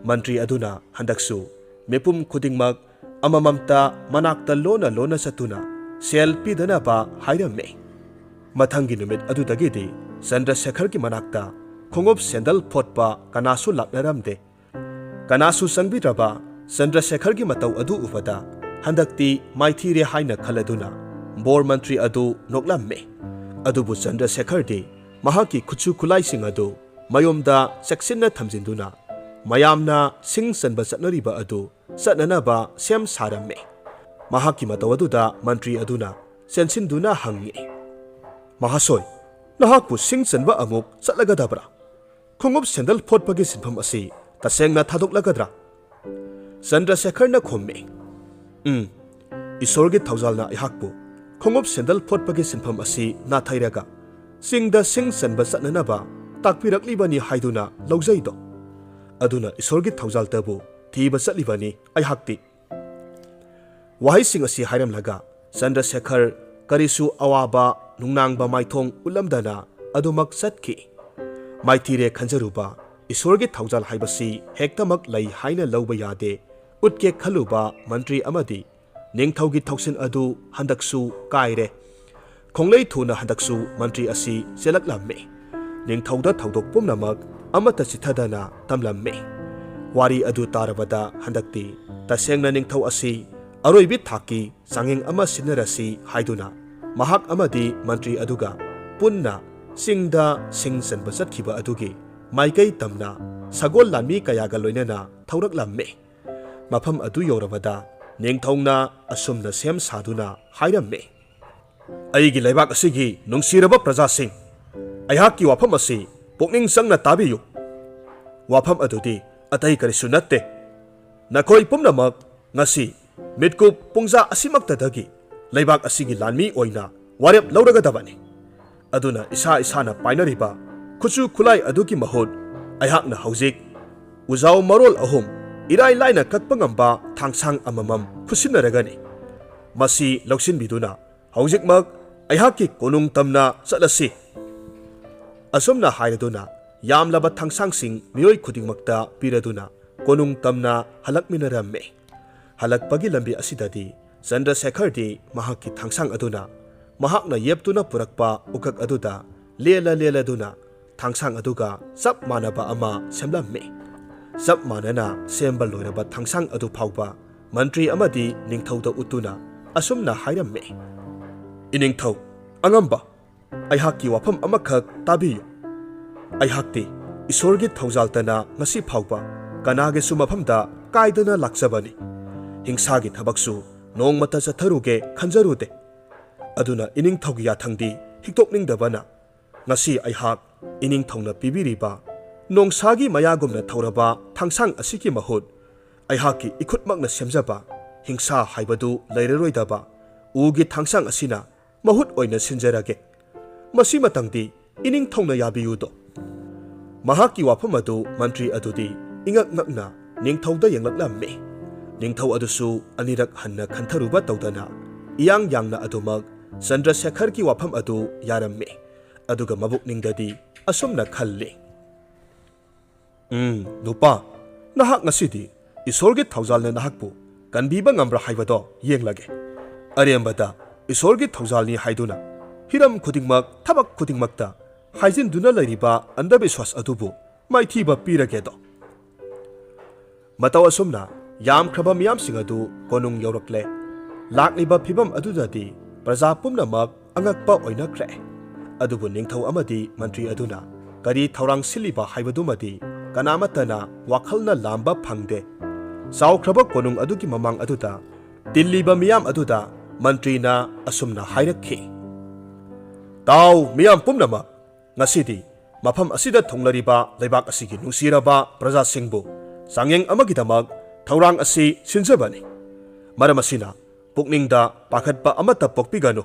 ꯃꯟꯇ꯭ꯔꯤ ꯑꯗꯨꯅ ꯍꯟꯗꯛꯁꯨ ꯃꯤꯄꯨꯝ ꯈꯨꯗꯤꯡꯃꯛ ꯑꯃꯃꯝꯇ ꯃꯅꯥꯛꯇ ꯂꯣꯟꯅ ꯂꯣꯟꯅ ꯆꯠꯇꯨꯅ ꯁꯦꯜ ꯄꯤꯗꯅꯕ ꯍꯥꯏꯔꯝꯃꯤ꯫ ꯃꯊꯪꯒꯤ ꯅꯨꯃꯤꯠ ꯑꯗꯨꯗꯒꯤꯗꯤ ꯆꯟꯗ꯭ꯔꯁꯦꯈꯔꯒꯤ ꯃꯅꯥꯛꯇ ꯈꯣꯡꯎꯞ ꯁꯦꯟꯗꯜ ꯐꯣꯠꯄ ꯀꯅꯥꯁꯨ ꯂꯥꯛꯅꯔꯝꯗꯦ꯫ ꯀꯅꯥꯁꯨ ꯆꯪꯕꯤꯗ꯭ꯔꯕ ꯆꯟꯗ꯭ꯔꯁꯦꯈꯔꯒꯤ ꯃꯇꯧ ꯑꯗꯨ ꯎꯕꯗ ꯍꯟꯗꯛꯇꯤ ꯃꯥꯏꯊꯤꯔꯦ ꯍꯥꯏꯅ ꯈꯜꯂꯗꯨꯅ ꯕꯣꯔ ꯃꯟꯇ꯭ꯔꯤ ꯑꯗꯨ ꯅꯣꯛꯂꯝꯃꯤ꯫ ꯑꯗꯨꯕꯨ ꯆꯟꯗ꯭ꯔꯁꯦꯈꯔꯗꯤ ꯃꯍꯥꯛꯀꯤ ꯈꯨꯠꯁꯨ ꯈꯨꯠꯂꯥꯏꯁꯤꯡ ꯑꯗꯨ ꯃꯌꯨꯝꯗ ꯆꯦꯛꯁꯤꯟꯅ ꯊꯝꯖꯤꯟꯗꯨꯅ ꯃꯌꯥꯝꯅ ꯁꯤꯡ ꯆꯟꯕ ꯆꯠꯅꯔꯤꯕ ꯑꯗꯨ ꯆꯠꯅꯅꯕ ꯁꯦꯝ ꯁꯥꯔꯝꯃꯤ꯫ ꯃꯍꯥꯛꯀꯤ ꯃꯇꯧ ꯑꯗꯨꯗ ꯃꯟꯇ꯭ꯔꯤ ꯑꯗꯨꯅ ꯆꯦꯟꯁꯤꯟꯗꯨꯅ ꯍꯪꯉꯤ, "ꯃꯍꯥꯁꯣꯏ, ꯅꯍꯥꯛꯄꯨ ꯁꯤꯡ ꯆꯟꯕ ꯑꯃꯨꯛ ꯆꯠꯂꯒꯗꯕ꯭ꯔꯥ? ꯈꯣꯡꯎꯞ ꯁꯦꯟꯗꯜ ꯐꯣꯠꯄꯒꯤ ꯁꯤꯟꯐꯝ ꯑꯁꯤ ꯇꯁꯦꯡꯅ ꯊꯥꯗꯣꯛꯂꯒꯗ꯭ꯔꯥ?" ꯆꯟꯗ꯭ꯔꯁꯦꯈꯔꯅ ꯈꯨꯝꯃꯤ, "ꯎꯝ, ꯏꯁꯣꯔꯒꯤ ꯊꯧꯖꯥꯜꯅ ꯑꯩꯍꯥꯛꯄꯨ ꯈꯣꯡꯎꯞ ꯁꯦꯟꯗꯜ ꯐꯣꯠꯄꯒꯤ ꯁꯤꯟꯐꯝ ꯑꯁꯤ ꯅꯥꯊꯩꯔꯒ ꯆꯤꯡꯗ ꯁꯤꯡ ꯆꯟꯕ ꯆꯠꯅꯅꯕ ꯇꯥꯛꯄꯤꯔꯛꯂꯤꯕꯅꯤ ꯍꯥꯏꯗꯨꯅ ꯂꯧꯖꯩꯗꯣ꯫ ꯑꯗꯨꯅ ꯏꯁꯣꯔꯒꯤ ꯊꯧꯖꯥꯜꯇꯕꯨ ꯊꯤꯕ ꯆꯠꯂꯤꯕꯅꯤ ꯑꯩꯍꯥꯛꯇꯤ꯫" ꯋꯥꯍꯩꯁꯤꯡ ꯑꯁꯤ ꯍꯥꯏꯔꯝꯂꯒ ꯆꯟꯗ꯭ꯔꯁꯦꯈꯔ ꯀꯔꯤꯁꯨ ꯑꯋꯥꯕ ꯅꯨꯡꯅꯥꯡꯕ ꯃꯥꯏꯊꯣꯡ ꯎꯠꯂꯝꯗꯅ ꯑꯗꯨꯃꯛ ꯆꯠꯈꯤ꯫ ꯃꯥꯏꯊꯤꯔꯦ ꯈꯟꯖꯔꯨꯕ ꯏꯁꯣꯔꯒꯤ ꯊꯧꯖꯥꯜ ꯍꯥꯏꯕꯁꯤ ꯍꯦꯛꯇꯃꯛ ꯂꯩ ꯍꯥꯏꯅ ꯂꯧꯕ ꯌꯥꯗꯦ꯫ ꯎꯠꯀꯦ ꯈꯜꯂꯨꯕ ꯃꯟꯇ꯭ꯔꯤ ꯑꯃꯗꯤ ꯅꯤꯡꯊꯧꯒꯤ ꯊꯧꯁꯤꯜ ꯑꯗꯨ ꯍꯟꯗꯛꯁꯨ ꯀꯥꯏꯔꯦ꯫ ꯈꯣꯡꯂꯩ ꯊꯨꯅ ꯍꯟꯗꯛꯁꯨ ꯃꯟꯇ꯭ꯔꯤ ꯑꯁꯤ ꯆꯦꯜꯂꯛꯂꯝꯃꯤ꯫ ꯅꯤꯡꯊꯧꯗ ꯊꯧꯗꯣꯛ ꯄꯨꯝꯅꯃꯛ ꯑꯃꯠꯇ ꯆꯤꯠꯊꯗꯅ ꯇꯝꯂꯝꯃꯤ꯫ ꯋꯥꯔꯤ ꯑꯗꯨ ꯇꯥꯔꯕꯗ ꯍꯟꯗꯛꯇꯤ ꯇꯁꯦꯡꯅ ꯅꯤꯡꯊꯧ ꯑꯁꯤ ꯑꯔꯣꯏꯕꯤ ꯊꯥꯛꯀꯤ ꯆꯥꯡꯌꯦꯡ ꯑꯃ ꯁꯤꯟꯅꯔꯁꯤ ꯍꯥꯏꯗꯨꯅ ꯃꯍꯥꯛ ꯑꯃꯗꯤ ꯃꯟꯇ꯭ꯔꯤ ꯑꯗꯨꯒ ꯄꯨꯟꯅ ꯆꯤꯡꯗ ꯁꯤꯡ ꯆꯟꯕ ꯆꯠꯈꯤꯕ ꯑꯗꯨꯒꯤ ꯃꯥꯏꯀꯩ ꯇꯝꯅ ꯁꯒꯣꯜ ꯂꯥꯟꯃꯤ ꯀꯌꯥꯒ ꯂꯣꯏꯅꯅ ꯊꯧꯔꯛꯂꯝꯃꯤ꯫ ꯃꯐꯝ ꯑꯗꯨ ꯌꯧꯔꯕꯗ ꯅꯤꯡꯊꯧꯅ ꯑꯁꯨꯝꯅ ꯁꯦꯝ ꯁꯥꯗꯨꯅ ꯍꯥꯏꯔꯝꯃꯤ, "ꯑꯩꯒꯤ ꯂꯩꯕꯥꯛ ꯑꯁꯤꯒꯤ ꯅꯨꯡꯁꯤꯔꯕ ꯄ꯭ꯔꯖꯥꯁꯤꯡ, ꯑꯩꯍꯥꯛꯀꯤ ꯋꯥꯐꯝ ꯑꯁꯤ ꯄꯨꯛꯅꯤꯡ ꯆꯪꯅ ꯇꯥꯕꯤꯌꯨ꯫ ꯋꯥꯐꯝ ꯑꯗꯨꯗꯤ ꯑꯇꯩ ꯀꯔꯤꯁꯨ ꯅꯠꯇꯦ꯫ ꯅꯈꯣꯏ ꯄꯨꯝꯅꯃꯛ ꯉꯁꯤ ꯃꯤꯠꯀꯨꯞ ꯄꯨꯡꯖꯥ ꯑꯁꯤꯃꯛꯇꯗꯒꯤ ꯂꯩꯕꯥꯛ ꯑꯁꯤꯒꯤ ꯂꯥꯟꯃꯤ ꯑꯣꯏꯅ ꯋꯥꯔꯦꯞ ꯂꯧꯔꯒꯗꯕꯅꯤ꯫ ꯑꯗꯨꯅ ꯏꯁꯥ ꯏꯁꯥꯅ ꯄꯥꯏꯅꯔꯤꯕ ꯈꯨꯠꯁꯨ ꯈꯨꯠꯂꯥꯏ ꯑꯗꯨꯒꯤ ꯃꯍꯨꯠ ꯑꯩꯍꯥꯛꯅ ꯍꯧꯖꯤꯛ ꯎꯖꯥꯎ ꯃꯔꯣꯜ ꯑꯍꯨꯝ ꯏꯔꯥꯏ ꯂꯥꯏꯅ ꯀꯛꯄ ꯉꯝꯕ ꯊꯥꯡꯁꯥꯡ ꯑꯃꯃꯝ ꯈꯨꯠꯁꯤꯟꯅꯔꯒꯅꯤ꯫ ꯃꯁꯤ ꯂꯧꯁꯤꯟꯕꯤꯗꯨꯅ ꯍꯧꯖꯤꯛꯃꯛ ꯑꯩꯍꯥꯛꯀꯤ ꯀꯣꯅꯨꯡ ꯇꯝꯅ ꯆꯠꯂꯁꯤ꯫" ꯑꯁꯨꯝꯅ ꯍꯥꯏꯔꯗꯨꯅ ꯌꯥꯝꯂꯕ ꯊꯥꯡꯁꯥꯡꯁꯤꯡ ꯃꯤꯑꯣꯏ ꯈꯨꯗꯤꯡꯃꯛꯇ ꯄꯤꯔꯗꯨꯅ ꯀꯣꯅꯨꯡ ꯇꯝꯅ ꯍꯜꯂꯛꯃꯤꯟꯅꯔꯝꯃꯤ꯫ ꯍꯜꯂꯛꯄꯒꯤ ꯂꯝꯕꯤ ꯑꯁꯤꯗꯗꯤ ꯆꯟꯗ꯭ꯔꯁꯦꯈꯔꯗꯤ ꯃꯍꯥꯛꯀꯤ ꯊꯥꯡꯁꯥꯡ ꯑꯗꯨꯅ ꯃꯍꯥꯛꯅ ꯌꯦꯞꯇꯨꯅ ꯄꯨꯔꯛꯄ ꯎꯀꯛ ꯑꯗꯨꯗ ꯂꯦꯜꯂ ꯂꯦꯜꯂꯗꯨꯅ ꯊꯥꯡꯁꯥꯡ ꯑꯗꯨꯒ ꯆꯞ ꯃꯥꯟꯅꯕ ꯑꯃ ꯁꯦꯝꯂꯝꯃꯤ꯫ ꯆꯞ ꯃꯥꯟꯅꯅ ꯁꯦꯝꯕ ꯂꯣꯏꯔꯕ ꯊꯥꯡꯁꯥꯡ ꯑꯗꯨ ꯐꯥꯎꯕ ꯃꯟꯇ꯭ꯔꯤ ꯑꯃꯗꯤ ꯅꯤꯡꯊꯧꯗ ꯎꯠꯇꯨꯅ ꯑꯁꯨꯝꯅ ꯍꯥꯏꯔꯝꯃꯤ, "ꯏꯅꯤꯡꯊꯧ ꯑꯉꯝꯕ, ꯑꯩꯍꯥꯛꯀꯤ ꯋꯥꯐꯝ ꯑꯃꯈꯛ ꯇꯥꯕꯤꯌꯨ꯫ ꯑꯩꯍꯥꯛꯇꯤ ꯏꯁꯣꯔꯒꯤ ꯊꯧꯖꯥꯜꯇꯅ ꯉꯁꯤ ꯐꯥꯎꯕ ꯀꯅꯥꯒꯤꯁꯨ ꯃꯐꯝꯗ ꯀꯥꯏꯗꯅ ꯂꯥꯛꯆꯕꯅꯤ꯫ ꯍꯤꯡꯁꯥꯒꯤ ꯊꯕꯛꯁꯨ ꯅꯣꯡꯃꯇ ꯆꯠꯊꯔꯨꯒꯦ ꯈꯟꯖꯔꯨꯗꯦ꯫ ꯑꯗꯨꯅ ꯏꯅꯤꯡꯊꯧꯒꯤ ꯌꯥꯊꯪꯗꯤ ꯍꯤꯛꯇꯣꯛꯅꯤꯡꯗꯕꯅ ꯉꯁꯤ ꯑꯩꯍꯥꯛ ꯏꯅꯤꯡꯊꯧꯅ ꯄꯤꯕꯤꯔꯤꯕ ꯅꯣꯡꯁꯥꯒꯤ ꯃꯌꯥꯒꯨꯝꯅ ꯊꯧꯔꯕ ꯊꯥꯡꯁꯥꯡ ꯑꯁꯤꯒꯤ ꯃꯍꯨꯠ ꯑꯩꯍꯥꯛꯀꯤ ꯏꯈꯨꯠꯃꯛꯅ ꯁꯦꯝꯖꯕ ꯍꯤꯡꯁꯥ ꯍꯥꯏꯕꯗꯨ ꯂꯩꯔꯔꯣꯏꯗꯕ ꯎꯒꯤ ꯊꯥꯡꯁꯥꯡ ꯑꯁꯤꯅ ꯃꯍꯨꯠ ꯑꯣꯏꯅ ꯁꯤꯟꯖꯔꯒꯦ꯫ ꯃꯁꯤꯃꯇꯪꯗꯤ ꯏꯅꯤꯡꯊꯧꯅ ꯌꯥꯕꯤꯌꯨꯗꯣ꯫ ꯃꯍꯥꯛꯀꯤ ꯋꯥꯐꯝ ꯑꯗꯨ ꯃꯟꯇ꯭ꯔꯤ ꯑꯗꯨꯗꯤ ꯏꯉꯛ ꯉꯛꯅ ꯅꯤꯡꯊꯧꯗ ꯌꯦꯡꯂꯛꯂꯝꯃꯤ꯫ ꯅꯤꯡꯊꯧ ꯑꯗꯨꯁꯨ ꯑꯅꯤꯔꯛ ꯍꯟꯅ ꯈꯟꯊꯔꯨꯕ ꯇꯧꯗꯅ ꯏꯌꯥꯡ ꯌꯥꯡꯅ ꯑꯗꯨꯃꯛ ꯆꯟꯗ꯭ꯔꯁꯦꯈꯔꯒꯤ ꯋꯥꯐꯝ ꯑꯗꯨ ꯌꯥꯔꯝꯃꯤ꯫ ꯑꯗꯨꯒ ꯃꯕꯨꯛꯅꯤꯡꯗꯗꯤ ꯑꯁꯨꯝꯅ ꯈꯜꯂꯤ, "ꯎꯝ, ꯅꯨꯄꯥ, ꯅꯍꯥꯛ ꯉꯁꯤꯗꯤ ꯏꯁꯣꯔꯒꯤ ꯊꯧꯖꯥꯜꯅ ꯅꯍꯥꯛꯄꯨ ꯀꯟꯕꯤꯕ ꯉꯝꯕ꯭ꯔꯥ ꯍꯥꯏꯕꯗꯣ ꯌꯦꯡꯂꯒꯦ꯫ ꯑꯔꯦꯝꯕꯗ ꯏꯁꯣꯔꯒꯤ ꯊꯧꯖꯥꯜꯅꯤ ꯍꯥꯏꯗꯨꯅ ꯍꯤꯔꯝ ꯈꯨꯗꯤꯡꯃꯛ, ꯊꯕꯛ ꯈꯨꯗꯤꯡꯃꯛꯇ ꯍꯥꯏꯖꯤꯟꯗꯨꯅ ꯂꯩꯔꯤꯕ ꯑꯟꯙꯕꯤꯁ꯭ꯋꯥꯁ ꯑꯗꯨꯕꯨ ꯃꯥꯏꯊꯤꯕ ꯄꯤꯔꯒꯦꯗꯣ"꯫ ꯃꯇꯧ ꯑꯁꯨꯝꯅ ꯌꯥꯝꯈ꯭ꯔꯕ ꯃꯤꯌꯥꯝꯁꯤꯡ ꯑꯗꯨ ꯀꯣꯅꯨꯡ ꯌꯧꯔꯛꯂꯦ꯫ ꯂꯥꯛꯂꯤꯕ ꯐꯤꯕꯝ ꯑꯗꯨꯗꯗꯤ ꯄ꯭ꯔꯖꯥ ꯄꯨꯝꯅꯃꯛ ꯑꯉꯛꯄ ꯑꯣꯏꯅꯈ꯭ꯔꯦ꯫ ꯑꯗꯨꯕꯨ ꯅꯤꯡꯊꯧ ꯑꯃꯗꯤ ꯃꯟꯇ꯭ꯔꯤ ꯑꯗꯨꯅ ꯀꯔꯤ ꯊꯧꯔꯥꯡ ꯁꯤꯜꯂꯤꯕ ꯍꯥꯏꯕꯗꯨꯃꯗꯤ ꯀꯅꯥꯃꯠꯇꯅ ꯋꯥꯈꯜꯅ ꯂꯥꯝꯕ ꯐꯪꯗꯦ꯫ ꯆꯥꯎꯈ꯭ꯔꯕ ꯀꯣꯅꯨꯡ ꯑꯗꯨꯒꯤ ꯃꯃꯥꯡ ꯑꯗꯨꯗ ꯇꯤꯜꯂꯤꯕ ꯃꯤꯌꯥꯝ ꯑꯗꯨꯗ ꯃꯟꯇ꯭ꯔꯤꯅ ꯑꯁꯨꯝꯅ ꯍꯥꯏꯔꯛꯈꯤ, "ꯇꯥꯎ, ꯃꯤꯌꯥꯝ ꯄꯨꯝꯅꯃꯛ, ꯉꯁꯤꯗꯤ ꯃꯐꯝ ꯑꯁꯤꯗ ꯊꯨꯡꯂꯔꯤꯕ ꯂꯩꯕꯥꯛ ꯑꯁꯤꯒꯤ ꯅꯨꯡꯁꯤꯔꯕ ꯄ꯭ꯔꯖꯥꯁꯤꯡꯕꯨ ꯆꯥꯡꯌꯦꯡ ꯑꯃꯒꯤꯗꯃꯛ ꯊꯧꯔꯥꯡ ꯑꯁꯤ ꯁꯤꯟꯖꯕꯅꯤ꯫ ꯃꯔꯝ ꯑꯁꯤꯅ ꯄꯨꯛꯅꯤꯡꯗ ꯄꯥꯈꯠꯄ ꯑꯃꯠꯇ ꯄꯣꯛꯄꯤꯒꯅꯨ꯫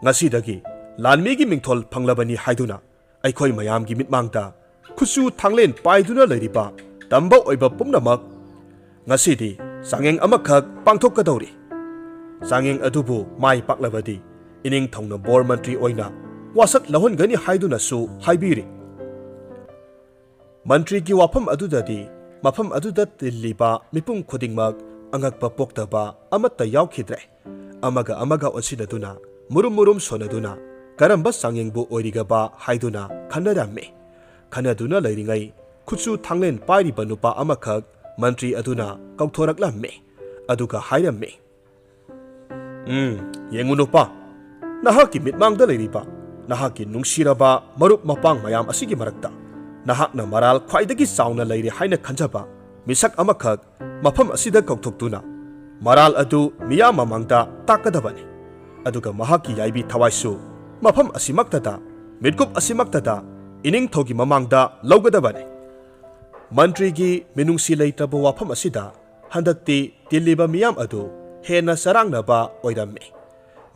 ꯉꯁꯤꯗꯒꯤ ꯂꯥꯟꯃꯤꯒꯤ ꯃꯤꯡꯊꯣꯜ ꯐꯪꯂꯕꯅꯤ ꯍꯥꯏꯗꯨꯅ ꯑꯩꯈꯣꯏ ꯃꯌꯥꯝꯒꯤ ꯃꯤꯠꯃꯥꯡꯗ ꯈꯨꯠꯁꯨ ꯊꯥꯡꯂꯦꯟ ꯄꯥꯏꯗꯨꯅ ꯂꯩꯔꯤꯕ ꯇꯝꯕ ꯑꯣꯏꯕ ꯄꯨꯝꯅꯃꯛ ꯉꯁꯤꯗꯤ ꯆꯥꯡꯌꯦꯡ ꯑꯃꯈꯛ ꯄꯥꯡꯊꯣꯛꯀꯗꯧꯔꯤ꯫ ꯆꯥꯡꯌꯦꯡ ꯑꯗꯨꯕꯨ ꯃꯥꯏ ꯄꯥꯛꯂꯕꯗꯤ ꯏꯅꯤꯡꯊꯧꯅ ꯕꯣꯔ ꯃꯟꯇ꯭ꯔꯤ ꯑꯣꯏꯅ ꯋꯥꯁꯛ ꯂꯧꯍꯟꯒꯅꯤ ꯍꯥꯏꯗꯨꯅꯁꯨ ꯍꯥꯏꯕꯤꯔꯤ"꯫ ꯃꯟꯇ꯭ꯔꯤꯒꯤ ꯋꯥꯐꯝ ꯑꯗꯨꯗꯗꯤ ꯃꯐꯝ ꯑꯗꯨꯗ ꯇꯤꯜꯂꯤꯕ ꯃꯤꯄꯨꯝ ꯈꯨꯗꯤꯡꯃꯛ ꯑꯉꯛꯄ ꯄꯣꯛꯇꯕ ꯑꯃꯠꯇ ꯌꯥꯎꯈꯤꯗ꯭ꯔꯦ꯫ ꯑꯃꯒ ꯑꯃꯒ ꯑꯣꯟꯁꯤꯟꯅꯗꯨꯅ, ꯃꯨꯔꯨꯝ ꯃꯨꯔꯨꯝ ꯁꯣꯟꯅꯗꯨꯅ ꯀꯔꯝꯕ ꯆꯥꯡꯌꯦꯡꯕꯨ ꯑꯣꯏꯔꯤꯒꯕ ꯍꯥꯏꯗꯨꯅ ꯈꯟꯅꯔꯝꯃꯤ꯫ ꯈꯟꯅꯗꯨꯅ ꯂꯩꯔꯤꯉꯩ ꯈꯨꯠꯁꯨ ꯊꯥꯡꯂꯦꯟ ꯄꯥꯏꯔꯤꯕ ꯅꯨꯄꯥ ꯑꯃꯈꯛ ꯃꯟꯇ꯭ꯔꯤ ꯑꯗꯨꯅ ꯀꯧꯊꯣꯔꯛꯂꯝꯃꯤ꯫ ꯑꯗꯨꯒ ꯍꯥꯏꯔꯝꯃꯤ, "ꯎꯝ, ꯌꯦꯡꯉꯨ ꯅꯨꯄꯥ, ꯅꯍꯥꯛꯀꯤ ꯃꯤꯠꯃꯥꯡꯗ ꯂꯩꯔꯤꯕ ꯅꯍꯥꯛꯀꯤ ꯅꯨꯡꯁꯤꯔꯕ ꯃꯔꯨꯞ ꯃꯄꯥꯡ ꯃꯌꯥꯝ ꯑꯁꯤꯒꯤ ꯃꯔꯛꯇ ꯅꯍꯥꯛꯅ ꯃꯔꯥꯜ ꯈ꯭ꯋꯥꯏꯗꯒꯤ ꯆꯥꯎꯅ ꯂꯩꯔꯦ ꯍꯥꯏꯅ ꯈꯟꯖꯕ ꯃꯤꯁꯛ ꯑꯃꯈꯛ ꯃꯐꯝ ꯑꯁꯤꯗ ꯀꯧꯊꯣꯛꯇꯨꯅ ꯃꯔꯥꯜ ꯑꯗꯨ ꯃꯤꯌꯥꯝ ꯃꯃꯥꯡꯗ ꯇꯥꯛꯀꯗꯕꯅꯤ꯫ ꯑꯗꯨꯒ ꯃꯍꯥꯛꯀꯤ ꯌꯥꯏꯕꯤ ꯊꯋꯥꯏꯁꯨ ꯃꯐꯝ ꯑꯁꯤꯃꯛꯇꯗ, ꯃꯤꯠꯀꯨꯞ ꯑꯁꯤꯃꯛꯇꯗ ꯏꯅꯤꯡꯊꯧꯒꯤ ꯃꯃꯥꯡꯗ ꯂꯧꯒꯗꯕꯅꯤ꯫ ꯃꯟꯇ꯭ꯔꯤꯒꯤ ꯃꯤꯅꯨꯡꯁꯤ ꯂꯩꯇ꯭ꯔꯕ ꯋꯥꯐꯝ ꯑꯁꯤꯗ ꯍꯟꯗꯛꯇꯤ ꯇꯤꯜꯂꯤꯕ ꯃꯤꯌꯥꯝ ꯑꯗꯨ ꯍꯦꯟꯅ ꯆꯔꯥꯡꯅꯕ ꯑꯣꯏꯔꯝꯃꯤ꯫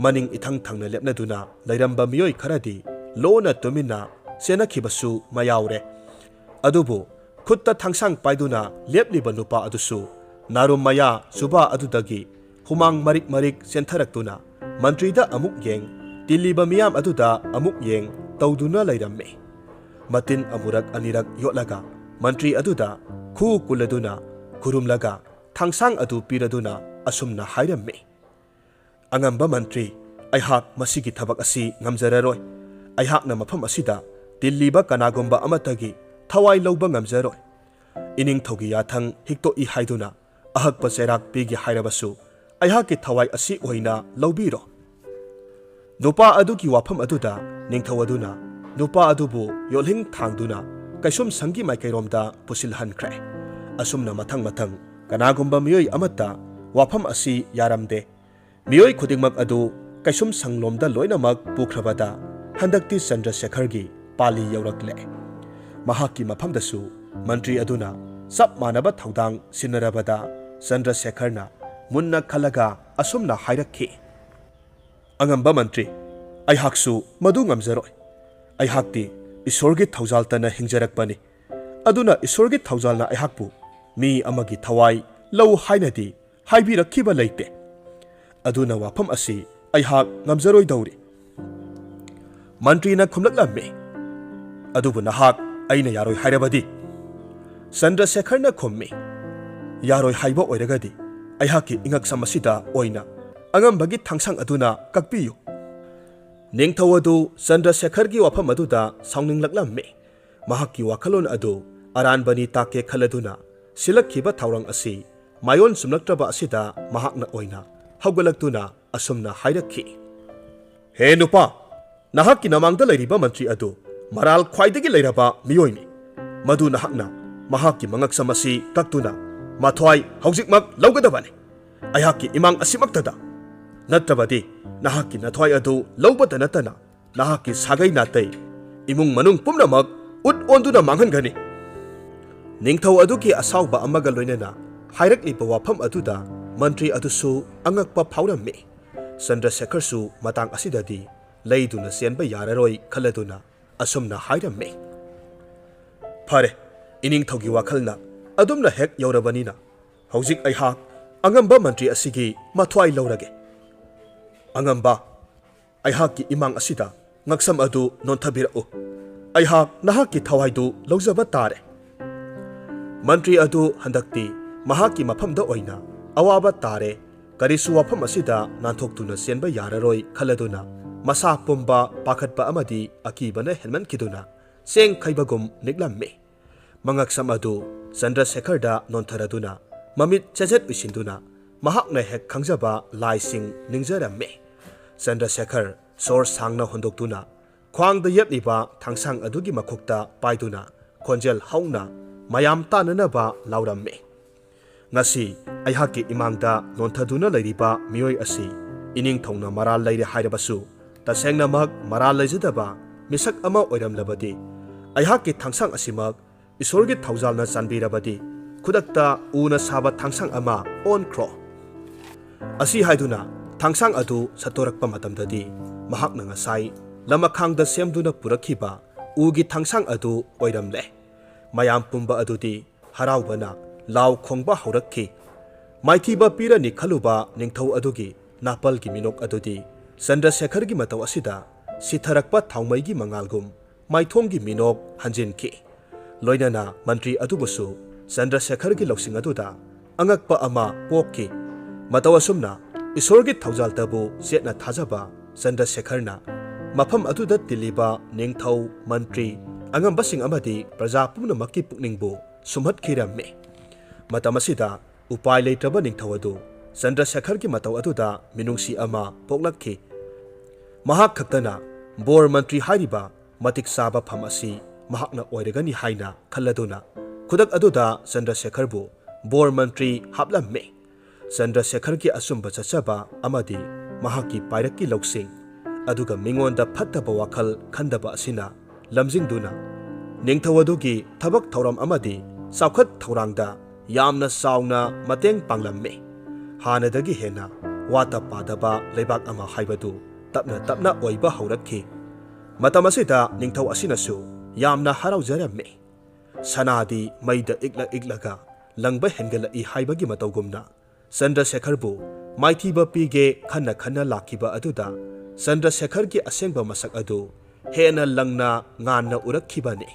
ꯃꯅꯤꯡ ꯏꯊꯪ ꯊꯪꯅ ꯂꯦꯞꯅꯗꯨꯅ ꯂꯩꯔꯝꯕ ꯃꯤꯑꯣꯏ ꯈꯔꯗꯤ ꯂꯣꯟꯅ ꯇꯨꯃꯤꯟꯅ ꯆꯦꯟꯅꯈꯤꯕꯁꯨ ꯃꯌꯥꯎꯔꯦ꯫ ꯑꯗꯨꯕꯨ ꯈꯨꯠꯇ ꯊꯥꯡꯁꯥꯡ ꯄꯥꯏꯗꯨꯅ ꯂꯦꯞꯂꯤꯕ ꯅꯨꯄꯥ ꯑꯗꯨꯁꯨ ꯅꯥꯔꯨꯝ ꯃꯌꯥ ꯆꯨꯕꯥ ꯑꯗꯨꯗꯒꯤ ꯍꯨꯃꯥꯡ ꯃꯔꯤꯛ ꯃꯔꯤꯛ ꯆꯦꯟꯊꯔꯛꯇꯨꯅ ꯃꯟꯇ꯭ꯔꯤꯗ ꯑꯃꯨꯛ ꯌꯦꯡ, ꯇꯤꯜꯂꯤꯕ ꯃꯤꯌꯥꯝ ꯑꯗꯨꯗ ꯑꯃꯨꯛ ꯌꯦꯡ ꯇꯧꯗꯨꯅ ꯂꯩꯔꯝꯃꯤ꯫ ꯃꯇꯤꯟ ꯑꯃꯨꯔꯛ ꯑꯅꯤꯔꯛ ꯌꯣꯠꯂꯒ ꯃꯟꯇ꯭ꯔꯤ ꯑꯗꯨꯗ ꯈꯨ ꯀꯨꯜꯂꯗꯨꯅ ꯈꯨꯔꯨꯝꯂꯒ ꯊꯥꯡꯁꯥꯡ ꯑꯗꯨ ꯄꯤꯔꯗꯨꯅ ꯑꯁꯨꯝꯅ ꯍꯥꯏꯔꯝꯃꯤ, "ꯑꯉꯝꯕ ꯃꯟꯇ꯭ꯔꯤ, ꯑꯩꯍꯥꯛ ꯃꯁꯤꯒꯤ ꯊꯕꯛ ꯑꯁꯤ ꯉꯝꯖꯔꯔꯣꯏ꯫ ꯑꯩꯍꯥꯛꯅ ꯃꯐꯝ ꯑꯁꯤꯗ ꯇꯤꯜꯂꯤꯕ ꯀꯅꯥꯒꯨꯝꯕ ꯑꯃꯠꯇꯒꯤ ꯊꯋꯥꯏ ꯂꯧꯕ ꯉꯝꯖꯔꯣꯏ꯫ ꯏꯅꯤꯡꯊꯧꯒꯤ ꯌꯥꯊꯪ ꯍꯤꯛꯇꯣꯛꯏ ꯍꯥꯏꯗꯨꯅ ꯑꯍꯛꯄ ꯆꯩꯔꯥꯛ ꯄꯤꯒꯦ ꯍꯥꯏꯔꯕꯁꯨ ꯑꯩꯍꯥꯛꯀꯤ ꯊꯋꯥꯏ ꯑꯁꯤ ꯑꯣꯏꯅ ꯂꯧꯕꯤꯔꯣ꯫" ꯅꯨꯄꯥ ꯑꯗꯨꯒꯤ ꯋꯥꯐꯝ ꯑꯗꯨꯗ ꯅꯤꯡꯊꯧ ꯑꯗꯨꯅ ꯅꯨꯄꯥ ꯑꯗꯨꯕꯨ ꯌꯣꯠꯂꯤꯡ ꯊꯥꯡꯗꯨꯅ ꯀꯩꯁꯨꯝꯁꯪꯒꯤ ꯃꯥꯏꯀꯩꯔꯣꯝꯗ ꯄꯨꯁꯤꯜꯍꯟꯈ꯭ꯔꯦ꯫ ꯑꯁꯨꯝꯅ ꯃꯊꯪ ꯃꯊꯪ ꯀꯅꯥꯒꯨꯝꯕ ꯃꯤꯑꯣꯏ ꯑꯃꯠꯇ ꯋꯥꯐꯝ ꯑꯁꯤ ꯌꯥꯔꯝꯗꯦ꯫ ꯃꯤꯑꯣꯏ ꯈꯨꯗꯤꯡꯃꯛ ꯑꯗꯨ ꯀꯩꯁꯨꯝꯁꯪꯂꯣꯝꯗ ꯂꯣꯏꯅꯃꯛ ꯄꯨꯈ꯭ꯔꯕꯗ ꯍꯟꯗꯛꯇꯤ ꯆꯟꯗ꯭ꯔꯁꯦꯈꯔꯒꯤ ꯄꯥꯂꯤ ꯌꯧꯔꯛꯂꯦ꯫ ꯃꯍꯥꯛꯀꯤ ꯃꯐꯝꯗꯁꯨ ꯃꯟꯇ꯭ꯔꯤ ꯑꯗꯨꯅ ꯆꯞ ꯃꯥꯟꯅꯕ ꯊꯧꯗꯥꯡ ꯁꯤꯟꯅꯔꯕꯗ ꯆꯟꯗ꯭ꯔꯁꯦꯈꯔꯅ ꯃꯨꯟꯅ ꯈꯜꯂꯒ ꯑꯁꯨꯝꯅ ꯍꯥꯏꯔꯛꯈꯤ, "ꯑꯉꯝꯕ ꯃꯟꯇ꯭ꯔꯤ, ꯑꯩꯍꯥꯛꯁꯨ ꯃꯗꯨ ꯉꯝꯖꯔꯣꯏ꯫ ꯑꯩꯍꯥꯛꯇꯤ ꯏꯁꯣꯔꯒꯤ ꯊꯧꯖꯥꯜꯇꯅ ꯍꯤꯡꯖꯔꯛꯄꯅꯤ꯫ ꯑꯗꯨꯅ ꯏꯁꯣꯔꯒꯤ ꯊꯧꯖꯥꯜꯅ ꯑꯩꯍꯥꯛꯄꯨ ꯃꯤ ꯑꯃꯒꯤ ꯊꯋꯥꯏ ꯂꯧ ꯍꯥꯏꯅꯗꯤ ꯍꯥꯏꯕꯤꯔꯛꯈꯤꯕ ꯂꯩꯇꯦ꯫ ꯑꯗꯨꯅ ꯋꯥꯐꯝ ꯑꯁꯤ ꯑꯩꯍꯥꯛ ꯉꯝꯖꯔꯣꯏꯗꯧꯔꯤ꯫" ꯃꯟꯇ꯭ꯔꯤꯅ ꯈꯨꯝꯂꯛꯂꯝꯃꯤ, "ꯑꯗꯨꯕꯨ ꯅꯍꯥꯛ ꯑꯩꯅ ꯌꯥꯔꯣꯏ ꯍꯥꯏꯔꯕꯗꯤ?" ꯆꯟꯗ꯭ꯔꯁꯦꯈꯔꯅ ꯈꯨꯝꯃꯤ, "ꯌꯥꯔꯣꯏ ꯍꯥꯏꯕ ꯑꯣꯏꯔꯒꯗꯤ ꯑꯩꯍꯥꯛꯀꯤ ꯏꯉꯛꯁꯝ ꯑꯁꯤꯗ ꯑꯣꯏꯅ ꯑꯉꯝꯕꯒꯤ ꯊꯥꯡꯁꯥꯡ ꯑꯗꯨꯅ ꯀꯛꯄꯤꯌꯨ꯫" ꯅꯤꯡꯊꯧ ꯑꯗꯨ ꯆꯟꯗ꯭ꯔꯁꯦꯈꯔꯒꯤ ꯋꯥꯐꯝ ꯑꯗꯨꯗ ꯁꯥꯎꯅꯤꯡꯂꯛꯂꯝꯃꯤ꯫ ꯃꯍꯥꯛꯀꯤ ꯋꯥꯈꯜꯂꯣꯟ ꯑꯗꯨ ꯑꯔꯥꯟꯕꯅꯤ ꯇꯥꯛꯀꯦ ꯈꯜꯂꯗꯨꯅ ꯁꯤꯜꯂꯛꯈꯤꯕ ꯊꯧꯔꯥꯡ ꯑꯁꯤ ꯃꯥꯏꯑꯣꯟ ꯆꯨꯝꯂꯛꯇ꯭ꯔꯕ ꯑꯁꯤꯗ ꯃꯍꯥꯛꯅ ꯑꯣꯏꯅ ꯍꯧꯒꯠꯂꯛꯇꯨꯅ ꯑꯁꯨꯝꯅ ꯍꯥꯏꯔꯛꯈꯤ, "ꯍꯦ ꯅꯨꯄꯥ, ꯅꯍꯥꯛꯀꯤ ꯅꯃꯥꯡꯗ ꯂꯩꯔꯤꯕ ꯃꯟꯇ꯭ꯔꯤ ꯑꯗꯨ ꯃꯔꯥꯜ ꯈ꯭ꯋꯥꯏꯗꯒꯤ ꯂꯩꯔꯕ ꯃꯤꯑꯣꯏꯅꯤ꯫ ꯃꯗꯨ ꯅꯍꯥꯛꯅ ꯃꯍꯥꯛꯀꯤ ꯃꯉꯛꯁꯝ ꯑꯁꯤ ꯀꯛꯇꯨꯅ ꯃꯊ꯭ꯋꯥꯏ ꯍꯧꯖꯤꯛꯃꯛ ꯂꯧꯒꯗꯕꯅꯤ꯫ ꯑꯩꯍꯥꯛꯀꯤ ꯏꯃꯥꯡ ꯑꯁꯤꯃꯛꯇꯗ꯫ ꯅꯠꯇ꯭ꯔꯕꯗꯤ ꯅꯍꯥꯛꯀꯤ ꯅꯊ꯭ꯋꯥꯏ ꯑꯗꯨ ꯂꯧꯕꯇ ꯅꯠꯇꯅ ꯅꯍꯥꯛꯀꯤ ꯁꯥꯒꯩ ꯅꯥꯇꯩ, ꯏꯃꯨꯡ ꯃꯅꯨꯡ ꯄꯨꯝꯅꯃꯛ ꯎꯠ ꯑꯣꯟꯗꯨꯅ ꯃꯥꯡꯍꯟꯒꯅꯤ꯫ ꯅꯤꯡꯊꯧ ꯑꯗꯨꯒꯤ ꯑꯁꯥꯎꯕ ꯑꯃꯒ ꯂꯣꯏꯅꯅ ꯍꯥꯏꯔꯛꯂꯤꯕ ꯋꯥꯐꯝ ꯑꯗꯨꯗ ꯃꯟꯇ꯭ꯔꯤ ꯑꯗꯨꯁꯨ ꯑꯉꯛꯄ ꯐꯥꯎꯔꯝꯃꯤ꯫ ꯆꯟꯗ꯭ꯔꯁꯦꯈꯔꯁꯨ ꯃꯇꯥꯡ ꯑꯁꯤꯗꯗꯤ ꯂꯩꯗꯨꯅ ꯆꯦꯟꯕ ꯌꯥꯔꯔꯣꯏ ꯈꯜꯂꯗꯨꯅ ꯑꯁꯨꯝꯅ ꯍꯥꯏꯔꯝꯃꯤ, "ꯐꯔꯦ, ꯏꯅꯤꯡꯊꯧꯒꯤ ꯋꯥꯈꯜꯅ ꯑꯗꯨꯝꯅ ꯍꯦꯛ ꯌꯧꯔꯕꯅꯤꯅ, ꯍꯧꯖꯤꯛ ꯑꯩꯍꯥꯛ ꯑꯉꯝꯕ ꯃꯟꯇ꯭ꯔꯤ ꯑꯁꯤꯒꯤ ꯃꯊ꯭ꯋꯥꯏ ꯂꯧꯔꯒꯦ꯫ ꯑꯉꯝꯕ, ꯑꯩꯍꯥꯛꯀꯤ ꯏꯃꯥꯡ ꯑꯁꯤꯗ ꯉꯛꯁꯝ ꯑꯗꯨ ꯅꯣꯟꯊꯕꯤꯔꯛꯎ꯫ ꯑꯩꯍꯥꯛ ꯅꯍꯥꯛꯀꯤ ꯊꯋꯥꯏꯗꯨ ꯂꯧꯖꯕ ꯇꯥꯔꯦ꯫" ꯃꯟꯇ꯭ꯔꯤ ꯑꯗꯨ ꯍꯟꯗꯛꯇꯤ ꯃꯍꯥꯛꯀꯤ ꯃꯐꯝꯗ ꯑꯣꯏꯅ ꯑꯋꯥꯕ ꯇꯥꯔꯦ, ꯀꯔꯤꯁꯨ ꯋꯥꯐꯝ ꯑꯁꯤꯗ ꯅꯥꯟꯊꯣꯛꯇꯨꯅ ꯆꯦꯟꯕ ꯌꯥꯔꯔꯣꯏ ꯈꯜꯂꯗꯨꯅ ꯃꯁꯥ ꯄꯨꯝꯕ ꯄꯥꯈꯠꯄ ꯑꯃꯗꯤ ꯑꯀꯤꯕꯅ ꯍꯦꯟꯃꯟꯈꯤꯗꯨꯅ ꯆꯦꯡ ꯈꯩꯕꯒꯨꯝ ꯅꯤꯛꯂꯝꯃꯤ꯫ ꯃꯉꯛꯁꯝ ꯑꯗꯨ ꯆꯟꯗ꯭ꯔꯁꯦꯈꯔꯗ ꯅꯣꯟꯊꯔꯗꯨꯅ ꯃꯃꯤꯠ ꯆꯦꯖꯦꯠ ꯎꯏꯁꯤꯟꯗꯨꯅ ꯃꯍꯥꯛꯅ ꯍꯦꯛ ꯈꯪꯖꯕ ꯂꯥꯏꯁꯤꯡ ꯅꯤꯡꯖꯔꯝꯃꯤ꯫ ꯆꯟꯗ꯭ꯔꯁꯦꯈꯔ ꯁꯣꯔ ꯁꯥꯡꯅ ꯍꯣꯟꯗꯣꯛꯇꯨꯅ ꯈ꯭ꯋꯥꯡꯗ ꯌꯦꯞꯂꯤꯕ ꯊꯥꯡꯁꯥꯡ ꯑꯗꯨꯒꯤ ꯃꯈꯣꯛꯇ ꯄꯥꯏꯗꯨꯅ ꯈꯣꯟꯖꯦꯜ ꯍꯧꯅ ꯃꯌꯥꯝ ꯇꯥꯅꯅꯕ ꯂꯥꯎꯔꯝꯃꯤ, "ꯉꯁꯤ ꯑꯩꯍꯥꯛꯀꯤ ꯏꯃꯥꯡꯗ ꯅꯣꯟꯊꯗꯨꯅ ꯂꯩꯔꯤꯕ ꯃꯤꯑꯣꯏ ꯑꯁꯤ ꯏꯅꯤꯡꯊꯧꯅ ꯃꯔꯥꯜ ꯂꯩꯔꯦ ꯍꯥꯏꯔꯕꯁꯨ, ꯇꯁꯦꯡꯅꯃꯛ ꯃꯔꯥꯜ ꯂꯩꯖꯗꯕ ꯃꯤꯁꯛ ꯑꯃ ꯑꯣꯏꯔꯝꯂꯕꯗꯤ ꯑꯩꯍꯥꯛꯀꯤ ꯊꯥꯡꯁꯥꯡ ꯑꯁꯤꯃꯛ ꯏꯁꯣꯔꯒꯤ ꯊꯧꯖꯥꯜꯅ ꯆꯥꯟꯕꯤꯔꯕꯗꯤ ꯈꯨꯗꯛꯇ ꯎꯅ ꯁꯥꯕ ꯊꯥꯡꯁꯥꯡ ꯑꯃ ꯑꯣꯟꯈ꯭ꯔꯣ꯫" ꯑꯁꯤ ꯍꯥꯏꯗꯨꯅ ꯊꯥꯡꯁꯥꯡ ꯑꯗꯨ ꯁꯠꯇꯣꯔꯛꯄ ꯃꯇꯝꯗꯗꯤ ꯃꯍꯥꯛꯅ ꯉꯁꯥꯏ ꯂꯃꯈꯥꯡꯗ ꯁꯦꯝꯗꯨꯅ ꯄꯨꯔꯛꯈꯤꯕ ꯎꯒꯤ ꯊꯥꯡꯁꯥꯡ ꯑꯗꯨ ꯑꯣꯏꯔꯝꯂꯦ꯫ ꯃꯌꯥꯝ ꯄꯨꯝꯕ ꯑꯗꯨꯗꯤ ꯍꯔꯥꯎꯕꯅ ꯂꯥꯎ ꯈꯣꯡꯕ ꯍꯧꯔꯛꯈꯤ꯫ ꯃꯥꯏꯊꯤꯕ ꯄꯤꯔꯅꯤ ꯈꯜꯂꯨꯕ ꯅꯤꯡꯊꯧ ꯑꯗꯨꯒꯤ ꯅꯥꯄꯜꯒꯤ ꯃꯤꯅꯣꯛ ꯑꯗꯨꯗꯤ ꯆꯟꯗ꯭ꯔꯁꯦꯈꯔꯒꯤ ꯃꯇꯧ ꯑꯁꯤꯗ ꯁꯤꯊꯔꯛꯄ ꯊꯥꯎꯃꯩꯒꯤ ꯃꯉꯥꯜꯒꯨꯝ ꯃꯥꯏꯊꯣꯡꯒꯤ ꯃꯤꯅꯣꯛ ꯍꯟꯖꯤꯟꯈꯤ꯫ ꯂꯣꯏꯅꯅ ꯃꯟꯇ꯭ꯔꯤ ꯑꯗꯨꯕꯨꯁꯨ ꯆꯟꯗ꯭ꯔꯁꯦꯈꯔꯒꯤ ꯂꯧꯁꯤꯡ ꯑꯗꯨꯗ ꯑꯉꯛꯄ ꯑꯃ ꯄꯣꯛꯈꯤ꯫ ꯃꯇꯧ ꯑꯁꯨꯝꯅ ꯏꯁꯣꯔꯒꯤ ꯊꯧꯖꯥꯜꯗꯕꯨ ꯆꯦꯠꯅ ꯊꯥꯖꯕ ꯆꯟꯗ꯭ꯔꯁꯦꯈꯔꯅ ꯃꯐꯝ ꯑꯗꯨꯗ ꯇꯤꯜꯂꯤꯕ ꯅꯤꯡꯊꯧ, ꯃꯟꯇ꯭ꯔꯤ, ꯑꯉꯝꯕꯁꯤꯡ ꯑꯃꯗꯤ ꯄ꯭ꯔꯖꯥ ꯄꯨꯝꯅꯃꯛꯀꯤ ꯄꯨꯛꯅꯤꯡꯕꯨ ꯁꯨꯝꯍꯠꯈꯤꯔꯝꯃꯤ꯫ ꯃꯇꯝ ꯑꯁꯤꯗ ꯎꯄꯥꯏ ꯂꯩꯇ꯭ꯔꯕ ꯅꯤꯡꯊꯧ ꯑꯗꯨ ꯆꯟꯗ꯭ꯔꯁꯦꯈꯔꯒꯤ ꯃꯇꯧ ꯑꯗꯨꯗ ꯃꯤꯅꯨꯡꯁꯤ ꯑꯃ ꯄꯣꯛꯂꯛꯈꯤ꯫ ꯃꯍꯥꯛ ꯈꯛꯇꯅ ꯕꯣꯔ ꯃꯟꯇ꯭ꯔꯤ ꯍꯥꯏꯔꯤꯕ ꯃꯇꯤꯛ ꯆꯥꯕ ꯐꯝ ꯑꯁꯤ ꯃꯍꯥꯛꯅ ꯑꯣꯏꯔꯒꯅꯤ ꯍꯥꯏꯅ ꯈꯜꯂꯗꯨꯅ ꯈꯨꯗꯛ ꯑꯗꯨꯗ ꯆꯟꯗ꯭ꯔꯁꯦꯈꯔꯕꯨ ꯕꯣꯔ ꯃꯟꯇ꯭ꯔꯤ ꯍꯥꯞꯂꯝꯃꯤ꯫ ꯆꯟꯗ꯭ꯔꯁꯦꯈꯔꯒꯤ ꯑꯆꯨꯝꯕ ꯆꯠꯆꯕ ꯑꯃꯗꯤ ꯃꯍꯥꯛꯀꯤ ꯄꯥꯏꯔꯛꯀꯤ ꯂꯧꯁꯤꯡ, ꯑꯗꯨꯒ ꯃꯤꯉꯣꯟꯗ ꯐꯠꯇꯕ ꯋꯥꯈꯜ ꯈꯟꯗꯕ ꯑꯁꯤꯅ ꯂꯝꯖꯤꯡꯗꯨꯅ ꯅꯤꯡꯊꯧ ꯑꯗꯨꯒꯤ ꯊꯕꯛ ꯊꯧꯔꯝ ꯑꯃꯗꯤ ꯆꯥꯎꯈꯠ ꯊꯧꯔꯥꯡꯗ ꯌꯥꯝꯅ ꯆꯥꯎꯅ ꯃꯇꯦꯡ ꯄꯥꯡꯂꯝꯃꯤ꯫ ꯍꯥꯟꯅꯗꯒꯤ ꯍꯦꯟꯅ ꯋꯥꯠꯇ ꯄꯥꯗꯕ ꯂꯩꯕꯥꯛ ꯑꯃ ꯍꯥꯏꯕꯗꯨ ꯇꯞꯅ ꯇꯞꯅ ꯑꯣꯏꯕ ꯍꯧꯔꯛꯈꯤ꯫ ꯃꯇꯝ ꯑꯁꯤꯗ ꯅꯤꯡꯊꯧ ꯑꯁꯤꯅꯁꯨ ꯌꯥꯝꯅ ꯍꯔꯥꯎꯖꯔꯝꯃꯤ꯫ ꯁꯅꯥꯗꯤ ꯃꯩꯗ ꯏꯛꯂ ꯏꯛꯂꯒ ꯂꯪꯕ ꯍꯦꯟꯒꯠꯂꯛꯏ ꯍꯥꯏꯕꯒꯤ ꯃꯇꯧꯒꯨꯝꯅ ꯆꯟꯗ꯭ꯔꯁꯦꯈꯔꯕꯨ ꯃꯥꯏꯊꯤꯕ ꯄꯤꯒꯦ ꯈꯟꯅ ꯈꯟꯅ ꯂꯥꯛꯈꯤꯕ ꯑꯗꯨꯗ ꯆꯟꯗ꯭ꯔꯁꯦꯈꯔꯒꯤ ꯑꯁꯦꯡꯕ ꯃꯁꯛ ꯑꯗꯨ ꯍꯦꯟꯅ ꯂꯪꯅ ꯉꯥꯟꯅ ꯎꯔꯛꯈꯤꯕꯅꯤ꯫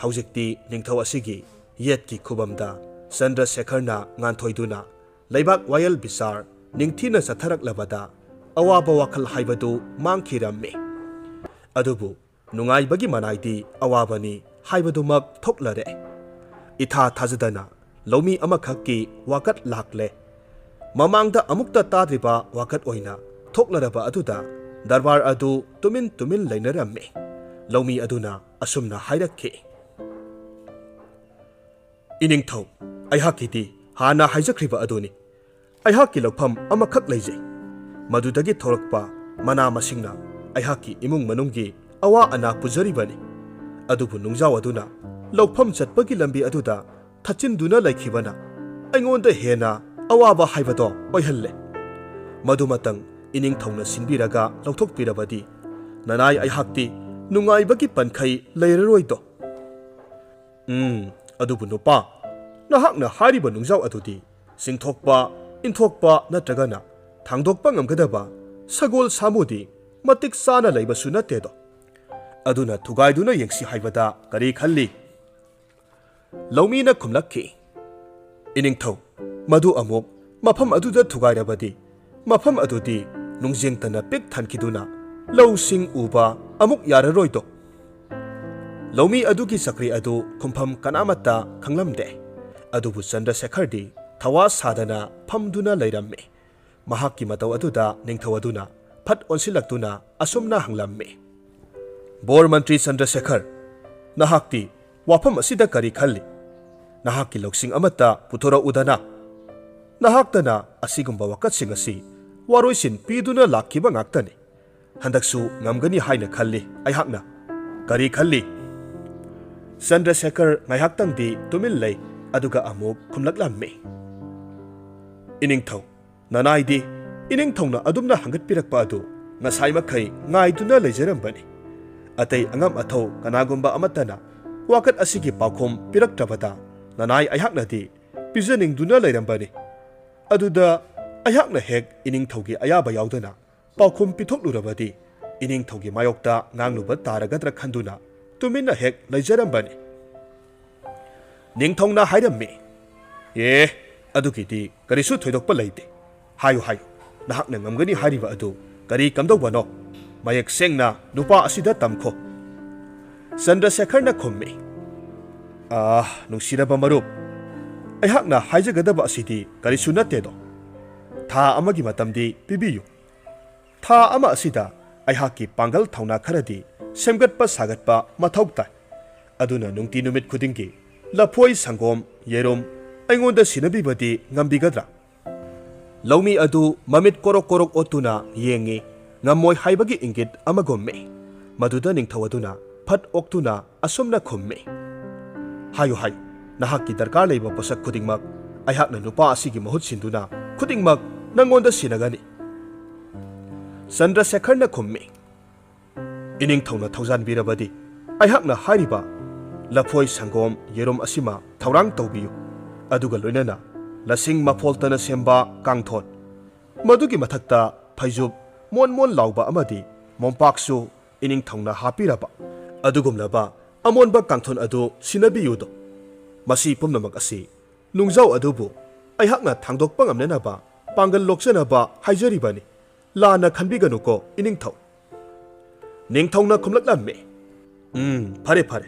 ꯍꯧꯖꯤꯛꯇꯤ ꯅꯤꯡꯊꯧ ꯑꯁꯤꯒꯤ ꯌꯦꯠꯀꯤ ꯈꯨꯕꯝꯗ ꯆꯟꯗ꯭ꯔꯁꯦꯈꯔꯅ ꯉꯥꯟꯊꯣꯏꯗꯨꯅ ꯂꯩꯕꯥꯛ ꯋꯥꯌꯦꯜ ꯕꯤꯆꯥꯔ ꯅꯤꯡꯊꯤꯅ ꯆꯠꯊꯔꯛꯂꯕꯗ ꯑꯋꯥꯕ ꯋꯥꯈꯜ ꯍꯥꯏꯕꯗꯨ ꯃꯥꯡꯈꯤꯔꯝꯃꯤ꯫ ꯑꯗꯨꯕꯨ ꯅꯨꯡꯉꯥꯏꯕꯒꯤ ꯃꯅꯥꯏꯗꯤ ꯑꯋꯥꯕꯅꯤ ꯍꯥꯏꯕꯗꯨꯃꯛ ꯊꯣꯛꯂꯔꯦ꯫ ꯏꯊꯥ ꯊꯥꯖꯗꯅ ꯂꯧꯃꯤ ꯑꯃꯈꯛꯀꯤ ꯋꯥꯀꯠ ꯂꯥꯛꯂꯦ꯫ ꯃꯃꯥꯡꯗ ꯑꯃꯨꯛꯇ ꯇꯥꯗ꯭ꯔꯤꯕ ꯋꯥꯀꯠ ꯑꯣꯏꯅ ꯊꯣꯛꯂꯔꯕ ꯑꯗꯨꯗ ꯗꯔꯕꯥꯔ ꯑꯗꯨ ꯇꯨꯃꯤꯟ ꯇꯨꯃꯤꯟ ꯂꯩꯅꯔꯝꯃꯤ꯫ ꯂꯧꯃꯤ ꯑꯗꯨꯅ ꯑꯁꯨꯝꯅ ꯍꯥꯏꯔꯛꯈꯤ, "ꯏꯅꯤꯡꯊꯧ, ꯑꯩꯍꯥꯛꯀꯤꯗꯤ ꯍꯥꯟꯅ ꯍꯥꯏꯖꯈ꯭ꯔꯤꯕ ꯑꯗꯨꯅꯤ꯫ ꯑꯩꯍꯥꯛꯀꯤ ꯂꯧꯐꯝ ꯑꯃꯈꯛ ꯂꯩꯖꯩ꯫ ꯃꯗꯨꯗꯒꯤ ꯊꯣꯔꯛꯄ ꯃꯅꯥ ꯃꯁꯤꯡꯅ ꯑꯩꯍꯥꯛꯀꯤ ꯏꯃꯨꯡ ꯃꯅꯨꯡꯒꯤ ꯑꯋꯥ ꯑꯅꯥ ꯄꯨꯖꯔꯤꯕꯅꯤ꯫ ꯑꯗꯨꯕꯨ ꯅꯨꯡꯖꯥꯎ ꯑꯗꯨꯅ ꯂꯧꯐꯝ ꯆꯠꯄꯒꯤ ꯂꯝꯕꯤ ꯑꯗꯨꯗ ꯊꯠꯆꯤꯟꯗꯨꯅ ꯂꯩꯈꯤꯕꯅ ꯑꯩꯉꯣꯟꯗ ꯍꯦꯟꯅ ꯑꯋꯥꯕ ꯍꯥꯏꯕꯗꯣ ꯑꯣꯏꯍꯜꯂꯦ꯫ ꯃꯗꯨꯃꯇꯪ ꯏꯅꯤꯡꯊꯧꯅ ꯁꯤꯟꯕꯤꯔꯒ ꯂꯧꯊꯣꯛꯄꯤꯔꯕꯗꯤ ꯅꯅꯥꯏ ꯑꯩꯍꯥꯛꯇꯤ ꯅꯨꯡꯉꯥꯏꯕꯒꯤ ꯄꯟꯈꯩ ꯂꯩꯔꯔꯣꯏꯗꯣ꯫" "ꯎꯝ, ꯑꯗꯨꯕꯨ ꯅꯨꯄꯥ, ꯅꯍꯥꯛꯅ ꯍꯥꯏꯔꯤꯕ ꯅꯨꯡꯖꯥꯎ ꯑꯗꯨꯗꯤ ꯆꯤꯡꯊꯣꯛꯄ, ꯏꯟꯊꯣꯛꯄ ꯅꯠꯇ꯭ꯔꯒꯅ ꯊꯥꯡꯗꯣꯛꯄ ꯉꯝꯒꯗꯕ ꯁꯒꯣꯜ ꯁꯥꯃꯨꯗꯤ ꯃꯇꯤꯛ ꯆꯥꯅ ꯂꯩꯕꯁꯨ ꯅꯠꯇꯦꯗꯣ꯫ ꯑꯗꯨꯅ ꯊꯨꯒꯥꯏꯗꯨꯅ ꯌꯦꯡꯁꯤ ꯍꯥꯏꯕꯗ ꯀꯔꯤ ꯈꯜꯂꯤ?" ꯂꯧꯃꯤꯅ ꯈꯨꯝꯂꯛꯈꯤ, "ꯏꯅꯤꯡꯊꯧ, ꯃꯗꯨ ꯑꯃꯨꯛ ꯃꯐꯝ ꯑꯗꯨꯗ ꯊꯨꯒꯥꯏꯔꯕꯗꯤ ꯃꯐꯝ ꯑꯗꯨꯗꯤ ꯅꯨꯡꯖꯦꯡꯇꯅ ꯄꯤꯛ ꯊꯟꯈꯤꯗꯨꯅ ꯂꯧꯁꯤꯡ ꯎꯕ ꯑꯃꯨꯛ ꯌꯥꯔꯔꯣꯏꯗꯣ꯫" ꯂꯧꯃꯤ ꯑꯗꯨꯒꯤ ꯆꯀ꯭ꯔꯤ ꯑꯗꯨ ꯈꯨꯝꯐꯝ ꯀꯅꯥꯃꯠꯇ ꯈꯪꯂꯝꯗꯦ꯫ ꯑꯗꯨꯕꯨ ꯆꯟꯗ꯭ꯔꯁꯦꯈꯔꯗꯤ ꯊꯋꯥ ꯁꯥꯗꯅ ꯐꯝꯗꯨꯅ ꯂꯩꯔꯝꯃꯤ꯫ ꯃꯍꯥꯛꯀꯤ ꯃꯇꯧ ꯑꯗꯨꯗ ꯅꯤꯡꯊꯧ ꯑꯗꯨꯅ ꯐꯠ ꯑꯣꯟꯁꯤꯜꯂꯛꯇꯨꯅ ꯑꯁꯨꯝꯅ ꯍꯪꯂꯝꯃꯤ, "ꯕꯣꯔ ꯃꯟꯇ꯭ꯔꯤ ꯆꯟꯗ꯭ꯔꯁꯦꯈꯔ, ꯅꯍꯥꯛꯇꯤ ꯋꯥꯐꯝ ꯑꯁꯤꯗ ꯀꯔꯤ ꯈꯜꯂꯤ? ꯅꯍꯥꯛꯀꯤ ꯂꯧꯁꯤꯡ ꯑꯃꯠꯇ ꯄꯨꯊꯣꯔꯛꯎꯗꯅ꯫ ꯅꯍꯥꯛꯇꯅ ꯑꯁꯤꯒꯨꯝꯕ ꯋꯥꯀꯠꯁꯤꯡ ꯑꯁꯤ ꯋꯥꯔꯣꯏꯁꯤꯟ ꯄꯤꯗꯨꯅ ꯂꯥꯛꯈꯤꯕ ꯉꯥꯛꯇꯅꯤ꯫ ꯍꯟꯗꯛꯁꯨ ꯉꯝꯒꯅꯤ ꯍꯥꯏꯅ ꯈꯜꯂꯤ ꯑꯩꯍꯥꯛꯅ꯫ ꯀꯔꯤ ꯈꯜꯂꯤ? ꯆꯟꯗ꯭ꯔꯁꯦꯈꯔ ꯉꯥꯏꯍꯥꯛꯇꯪꯗꯤ ꯇꯨꯃꯤꯟ ꯂꯩ, ꯑꯗꯨꯒ ꯑꯃꯨꯛ ꯈꯨꯝꯂꯛꯂꯝꯃꯤ꯫ ꯏꯅꯤꯡꯊꯧ, ꯅꯅꯥꯏꯗꯤ? ꯏꯅꯤꯡꯊꯧꯅ ꯑꯗꯨꯝꯅ ꯍꯪꯒꯠꯄꯤꯔꯛꯄ ꯑꯗꯨ ꯉꯁꯥꯏꯃꯈꯩ ꯉꯥꯏꯗꯨꯅ ꯂꯩꯖꯔꯝꯕꯅꯤ꯫ ꯑꯇꯩ ꯑꯉꯝ ꯑꯊꯧ ꯀꯅꯥꯒꯨꯝꯕ ꯑꯃꯠꯇꯅ ꯋꯥꯀꯠ ꯑꯁꯤꯒꯤ ꯄꯥꯎꯈꯨꯝ ꯄꯤꯔꯛꯇ꯭ꯔꯕꯗ ꯅꯅꯥꯏ ꯑꯩꯍꯥꯛꯅꯗꯤ ꯄꯤꯖꯅꯤꯡꯗꯨꯅ ꯂꯩꯔꯝꯕꯅꯤ꯫ ꯑꯗꯨꯗ ꯑꯩꯍꯥꯛꯅ ꯍꯦꯛ ꯏꯅꯤꯡꯊꯧꯒꯤ ꯑꯌꯥꯕ ꯌꯥꯎꯗꯅ ꯄꯥꯎꯈꯨꯝ ꯄꯤꯊꯣꯛꯂꯨꯔꯕꯗꯤ ꯏꯅꯤꯡꯊꯧꯒꯤ ꯃꯥꯌꯣꯛꯇ ꯉꯥꯡꯂꯨꯕ ꯇꯥꯔꯒꯗ꯭ꯔꯥ ꯈꯟꯗꯨꯅ ꯇꯨꯃꯤꯟꯅ ꯍꯦꯛ ꯂꯩꯖꯔꯝꯕꯅꯤ꯫ ꯅꯤꯡꯊꯧꯅ ꯍꯥꯏꯔꯝꯃꯤ, "ꯑꯦ, ꯑꯗꯨꯒꯤꯗꯤ ꯀꯔꯤꯁꯨ ꯊꯣꯏꯗꯣꯛꯄ ꯂꯩꯇꯦ꯫ ꯍꯥꯏꯌꯨ, ꯍꯥꯏꯌꯨ, ꯅꯍꯥꯛꯅ ꯉꯝꯒꯅꯤ ꯍꯥꯏꯔꯤꯕ ꯑꯗꯨ ꯀꯔꯤ ꯀꯝꯗꯧꯕꯅꯣ? ꯃꯌꯦꯛ ꯁꯦꯡꯅ ꯅꯨꯄꯥ ꯑꯁꯤꯗ ꯇꯝꯈꯣ꯫" ꯆꯟꯗ꯭ꯔꯁꯦꯈꯔꯅ ꯈꯨꯝꯃꯤ, "ꯑꯥ, ꯅꯨꯡꯁꯤꯔꯕ ꯃꯔꯨꯞ, ꯑꯩꯍꯥꯛꯅ ꯍꯥꯏꯖꯒꯗꯕ ꯑꯁꯤꯗꯤ ꯀꯔꯤꯁꯨ ꯅꯠꯇꯦꯗꯣ꯫ ꯊꯥ ꯑꯃꯒꯤ ꯃꯇꯝꯗꯤ ꯄꯤꯕꯤꯌꯨ꯫ ꯊꯥ ꯑꯃ ꯑꯁꯤꯗ ꯑꯩꯍꯥꯛꯀꯤ ꯄꯥꯡꯒꯜ ꯊꯧꯅꯥ ꯈꯔꯗꯤ ꯁꯦꯝꯒꯠꯄ ꯁꯥꯒꯠꯄ ꯃꯊꯧ ꯇꯥꯏ꯫ ꯑꯗꯨꯅ ꯅꯨꯡꯇꯤ ꯅꯨꯃꯤꯠ ꯈꯨꯗꯤꯡꯒꯤ ꯂꯐꯣꯏ, ꯁꯪꯒꯣꯝ, ꯌꯦꯔꯨꯝ ꯑꯩꯉꯣꯟꯗ ꯁꯤꯟꯅꯕꯤꯕꯗꯤ ꯉꯝꯕꯤꯒꯗ꯭ꯔꯥ?" ꯂꯧꯃꯤ ꯑꯗꯨ ꯃꯃꯤꯠ ꯀꯣꯔꯣꯛ ꯀꯣꯔꯣꯛ ꯑꯣꯠꯇꯨꯅ ꯌꯦꯡꯉꯤ, ꯉꯝꯃꯣꯏ ꯍꯥꯏꯕꯒꯤ ꯏꯪꯒꯤꯠ ꯑꯃꯒꯨꯝꯃꯤ꯫ ꯃꯗꯨꯗ ꯅꯤꯡꯊꯧ ꯑꯗꯨꯅ ꯐꯠ ꯑꯣꯛꯇꯨꯅ ꯑꯁꯨꯝꯅ ꯈꯨꯝꯃꯤ, "ꯍꯥꯏꯌꯨ, ꯍꯥꯏꯌꯨ, ꯅꯍꯥꯛꯀꯤ ꯗꯔꯀꯥꯔ ꯂꯩꯕ ꯄꯣꯠꯁꯛ ꯈꯨꯗꯤꯡꯃꯛ ꯑꯩꯍꯥꯛꯅ ꯅꯨꯄꯥ ꯑꯁꯤꯒꯤ ꯃꯍꯨꯠ ꯁꯤꯟꯗꯨꯅ ꯈꯨꯗꯤꯡꯃꯛ ꯅꯪꯉꯣꯟꯗ ꯁꯤꯟꯅꯒꯅꯤ꯫" ꯆꯟꯗ꯭ꯔꯁꯦꯈꯔꯅ ꯈꯨꯝꯃꯤ, "ꯏꯅꯤꯡꯊꯧꯅ ꯊꯧꯖꯥꯟꯕꯤꯔꯕꯗꯤ ꯑꯩꯍꯥꯛꯅ ꯍꯥꯏꯔꯤꯕ ꯂꯐꯣꯏ, ꯁꯪꯒꯣꯝ, ꯌꯦꯔꯨꯝ ꯑꯁꯤꯃ ꯊꯧꯔꯥꯡ ꯇꯧꯕꯤꯌꯨ, ꯑꯗꯨꯒ ꯂꯣꯏꯅꯅ ꯂꯁꯤꯡ ꯃꯐꯣꯜꯇꯅ ꯁꯦꯝꯕ ꯀꯥꯡꯊꯣꯟ, ꯃꯗꯨꯒꯤ ꯃꯊꯛꯇ ꯐꯩꯖꯨꯞ ꯃꯣꯟ ꯃꯣꯟ ꯂꯥꯎꯕ ꯑꯃꯗꯤ ꯃꯣꯝꯄꯥꯛꯁꯨ ꯏꯅꯤꯡꯊꯧꯅ ꯍꯥꯞꯄꯤꯔꯕ ꯑꯗꯨꯒꯨꯝꯂꯕ ꯑꯃꯣꯟꯕ ꯀꯥꯡꯊꯣꯟ ꯑꯗꯨ ꯁꯤꯟꯅꯕꯤꯌꯨꯗꯣ꯫ ꯃꯁꯤ ꯄꯨꯝꯅꯃꯛ ꯑꯁꯤ ꯅꯨꯡꯖꯥꯎ ꯑꯗꯨꯕꯨ ꯑꯩꯍꯥꯛꯅ ꯊꯥꯡꯗꯣꯛꯄ ꯉꯝꯅꯅꯕ ꯄꯥꯡꯒꯜ ꯂꯣꯛꯆꯅꯕ ꯍꯥꯏꯖꯔꯤꯕꯅꯤ꯫ ꯂꯥꯟꯅ ꯈꯟꯕꯤꯒꯅꯨꯀꯣ, ꯏꯅꯤꯡꯊꯧ꯫" ꯅꯤꯡꯊꯧꯅ ꯈꯨꯝꯂꯛꯂꯝꯃꯤ, "ꯎꯝ, ꯐꯔꯦ, ꯐꯔꯦ꯫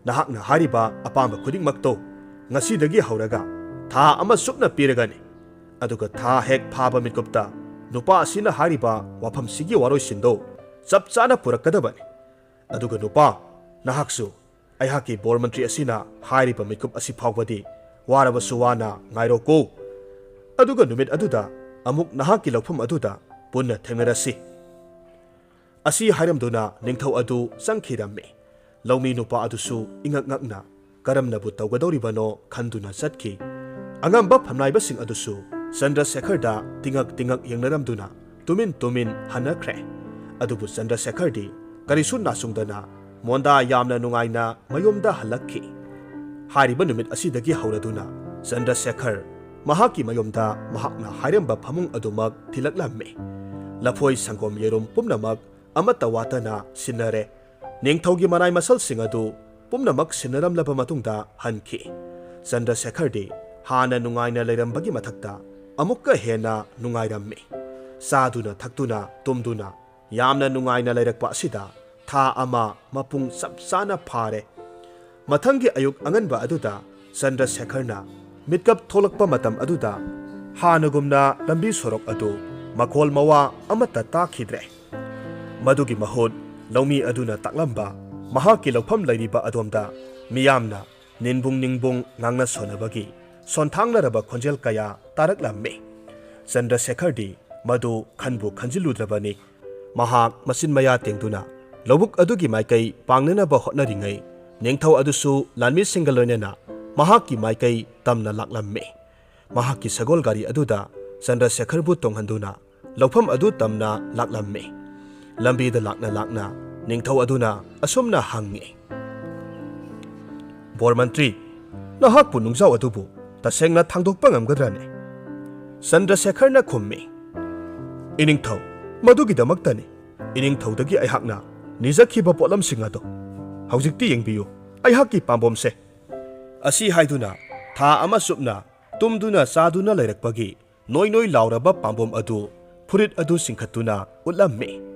ꯅꯍꯥꯛꯅ ꯍꯥꯏꯔꯤꯕ ꯑꯄꯥꯝꯕ ꯈꯨꯗꯤꯡꯃꯛꯇꯣ ꯉꯁꯤꯗꯒꯤ ꯍꯧꯔꯒ ꯊꯥ ꯑꯃ ꯆꯨꯞꯅ ꯄꯤꯔꯒꯅꯤ꯫ ꯑꯗꯨꯒ ꯊꯥ ꯍꯦꯛ ꯐꯥꯕ ꯃꯤꯀꯨꯞꯇ ꯅꯨꯄꯥ ꯑꯁꯤꯅ ꯍꯥꯏꯔꯤꯕ ꯋꯥꯐꯝꯁꯤꯒꯤ ꯋꯥꯔꯣꯏꯁꯤꯟꯗꯣ ꯆꯞ ꯆꯥꯅ ꯄꯨꯔꯛꯀꯗꯕꯅꯤ꯫ ꯑꯗꯨꯒ ꯅꯨꯄꯥ, ꯅꯍꯥꯛꯁꯨ ꯑꯩꯍꯥꯛꯀꯤ ꯕꯣꯔ ꯃꯟꯇ꯭ꯔꯤ ꯑꯁꯤꯅ ꯍꯥꯏꯔꯤꯕ ꯃꯤꯀꯨꯞ ꯑꯁꯤ ꯐꯥꯎꯕꯗꯤ ꯋꯥꯔꯕꯁꯨ ꯋꯥꯅ ꯉꯥꯏꯔꯣꯀꯣ꯫ ꯑꯗꯨꯒ ꯅꯨꯃꯤꯠ ꯑꯗꯨꯗ ꯑꯃꯨꯛ ꯅꯍꯥꯛꯀꯤ ꯂꯧꯐꯝ ꯑꯗꯨꯗ ꯄꯨꯟꯅ ꯊꯦꯡꯅꯔꯁꯤ꯫ ꯑꯁꯤ ꯍꯥꯏꯔꯝꯗꯨꯅ ꯅꯤꯡꯊꯧ ꯑꯗꯨ ꯆꯪꯈꯤꯔꯝꯃꯤ꯫ ꯂꯧꯃꯤ ꯅꯨꯄꯥ ꯑꯗꯨꯁꯨ ꯏꯉꯛ ꯉꯛꯅ ꯀꯔꯝꯅꯕꯨ ꯇꯧꯒꯗꯧꯔꯤꯕꯅꯣ ꯈꯟꯗꯨꯅ ꯆꯠꯈꯤ꯫ ꯑꯉꯝꯕ ꯐꯝꯅꯥꯏꯕꯁꯤꯡ ꯑꯗꯨꯁꯨ ꯆꯟꯗ꯭ꯔꯁꯦꯈꯔꯗ ꯇꯤꯉꯛ ꯇꯤꯉꯛ ꯌꯦꯡꯅꯔꯝꯗꯨꯅ ꯇꯨꯃꯤꯟ ꯇꯨꯃꯤꯟ ꯍꯟꯅꯈ꯭ꯔꯦ꯫ ꯑꯗꯨꯕꯨ ꯆꯟꯗ꯭ꯔꯁꯦꯈꯔꯗꯤ ꯀꯔꯤꯁꯨ ꯅꯥꯁꯨꯡꯗꯅ ꯃꯣꯟꯗꯥ ꯌꯥꯝꯅ ꯅꯨꯡꯉꯥꯏꯅ ꯃꯌꯨꯝꯗ ꯍꯜꯂꯛꯈꯤ꯫ ꯍꯥꯏꯔꯤꯕ ꯅꯨꯃꯤꯠ ꯑꯁꯤꯗꯒꯤ ꯍꯧꯔꯗꯨꯅ ꯆꯟꯗ꯭ꯔꯁꯦꯈꯔ ꯃꯍꯥꯛꯀꯤ ꯃꯌꯨꯝꯗ ꯃꯍꯥꯛꯅ ꯍꯥꯏꯔꯝꯕ ꯐꯃꯨꯡ ꯑꯗꯨꯃꯛ ꯊꯤꯜꯂꯛꯂꯝꯃꯤ꯫ ꯂꯐꯣꯏ, ꯁꯪꯒꯣꯝ, ꯌꯦꯔꯨꯝ ꯄꯨꯝꯅꯃꯛ ꯑꯃꯠꯇ ꯋꯥꯠꯇꯅ ꯁꯤꯟꯅꯔꯦ꯫ ꯅꯤꯡꯊꯧꯒꯤ ꯃꯅꯥꯏ ꯃꯁꯜꯁꯤꯡ ꯑꯗꯨ ꯄꯨꯝꯅꯃꯛ ꯁꯤꯟꯅꯔꯝꯂꯕ ꯃꯇꯨꯡꯗ ꯍꯟꯈꯤ꯫ ꯆꯟꯗ꯭ꯔꯁꯦꯈꯔꯗꯤ ꯍꯥꯟꯅ ꯅꯨꯡꯉꯥꯏꯅ ꯂꯩꯔꯝꯕꯒꯤ ꯃꯊꯛꯇ ꯑꯃꯨꯛꯀ ꯍꯦꯟꯅ ꯅꯨꯡꯉꯥꯏꯔꯝꯃꯤ꯫ ꯆꯥꯗꯨꯅ ꯊꯛꯇꯨꯅ ꯇꯨꯝꯗꯨꯅ ꯌꯥꯝꯅ ꯅꯨꯡꯉꯥꯏꯅ ꯂꯩꯔꯛꯄ ꯑꯁꯤꯗ ꯊꯥ ꯑꯃ ꯃꯄꯨꯡ ꯆꯞ ꯆꯥꯅ ꯐꯥꯔꯦ꯫ ꯃꯊꯪꯒꯤ ꯑꯌꯨꯛ ꯑꯉꯟꯕ ꯑꯗꯨꯗ ꯆꯟꯗ꯭ꯔꯁꯦꯈꯔꯅ ꯃꯤꯠꯀꯞ ꯊꯣꯛꯂꯛꯄ ꯃꯇꯝ ꯑꯗꯨꯗ ꯍꯥꯟꯅꯒꯨꯝꯅ ꯂꯝꯕꯤ ꯁꯣꯔꯣꯛ ꯑꯗꯨ ꯃꯈꯣꯜ ꯃꯋꯥ ꯑꯃꯠꯇ ꯇꯥꯈꯤꯗ꯭ꯔꯦ꯫ ꯃꯗꯨꯒꯤ ꯃꯍꯨꯠ ꯂꯧꯃꯤ ꯑꯗꯨꯅ ꯇꯥꯛꯂꯝꯕ ꯃꯍꯥꯛꯀꯤ ꯂꯧꯐꯝ ꯂꯩꯔꯤꯕ ꯑꯗꯣꯝꯗ ꯃꯤꯌꯥꯝꯅ ꯅꯤꯟꯕꯨꯡ ꯅꯤꯡꯕꯨꯡ ꯉꯥꯡꯅ ꯁꯣꯟꯅꯕꯒꯤ ꯁꯣꯟꯊꯥꯡꯅꯔꯕ ꯈꯣꯟꯖꯦꯜ ꯀꯌꯥ ꯇꯥꯔꯛꯂꯝꯃꯤ꯫ ꯆꯟꯗ꯭ꯔꯁꯦꯈꯔꯗꯤ ꯃꯗꯨ ꯈꯟꯕꯨ ꯈꯟꯖꯤꯜꯂꯨꯗ꯭ꯔꯕꯅꯤ꯫ ꯃꯍꯥꯛ ꯃꯆꯤꯟ ꯃꯌꯥ ꯇꯦꯡꯗꯨꯅ ꯂꯧꯕꯨꯛ ꯑꯗꯨꯒꯤ ꯃꯥꯏꯀꯩ ꯄꯥꯡꯅꯅꯕ ꯍꯣꯠꯅꯔꯤꯉꯩ, ꯅꯤꯡꯊꯧ ꯑꯗꯨꯁꯨ ꯂꯥꯟꯃꯤꯁꯤꯡꯒ ꯂꯣꯏꯅꯅ ꯃꯍꯥꯛꯀꯤ ꯃꯥꯏꯀꯩ ꯇꯝꯅ ꯂꯥꯛꯂꯝꯃꯤ꯫ ꯃꯍꯥꯛꯀꯤ ꯁꯒꯣꯜ ꯒꯥꯔꯤ ꯑꯗꯨꯗ ꯆꯟꯗ꯭ꯔꯁꯦꯈꯔꯕꯨ ꯇꯣꯡꯍꯟꯗꯨꯅ ꯂꯧꯐꯝ ꯑꯗꯨ ꯇꯝꯅ ꯂꯥꯛꯂꯝꯃꯤ꯫ ꯂꯝꯕꯤꯗ ꯂꯥꯛꯅ ꯂꯥꯛꯅ ꯅꯤꯡꯊꯧ ꯑꯗꯨꯅ ꯑꯁꯨꯝꯅ ꯍꯪꯉꯤ, "ꯕꯣꯔ ꯃꯟꯇ꯭ꯔꯤ, ꯅꯍꯥꯛꯄꯨ ꯅꯨꯡꯖꯥꯎ ꯑꯗꯨꯕꯨ ꯇꯁꯦꯡꯅ ꯊꯥꯡꯗꯣꯛꯄ ꯉꯝꯒꯗ꯭ꯔꯅꯦ?" ꯆꯟꯗ꯭ꯔꯁꯦꯈꯔꯅ ꯈꯨꯝꯃꯤ, "ꯏꯅꯤꯡꯊꯧ, ꯃꯗꯨꯒꯤꯗꯃꯛꯇꯅꯤ ꯏꯅꯤꯡꯊꯧꯗꯒꯤ ꯑꯩꯍꯥꯛꯅ ꯅꯤꯖꯈꯤꯕ ꯄꯣꯠꯂꯝꯁꯤꯡ ꯑꯗꯣ꯫ ꯍꯧꯖꯤꯛꯇꯤ ꯌꯦꯡꯕꯤꯌꯨ, ꯑꯩꯍꯥꯛꯀꯤ ꯄꯥꯝꯕꯣꯝꯁꯦ꯫" ꯑꯁꯤ ꯍꯥꯏꯗꯨꯅ ꯊꯥ ꯑꯃ ꯆꯨꯞꯅ ꯇꯨꯝꯗꯨꯅ ꯆꯥꯗꯨꯅ ꯂꯩꯔꯛꯄꯒꯤ ꯅꯣꯏ ꯅꯣꯏ ꯂꯥꯎꯔꯕ ꯄꯥꯝꯕꯣꯝ ꯑꯗꯨ ꯐꯨꯔꯤꯠ ꯑꯗꯨ ꯆꯤꯡꯈꯠꯇꯨꯅ ꯎꯠꯂꯝꯃꯤ꯫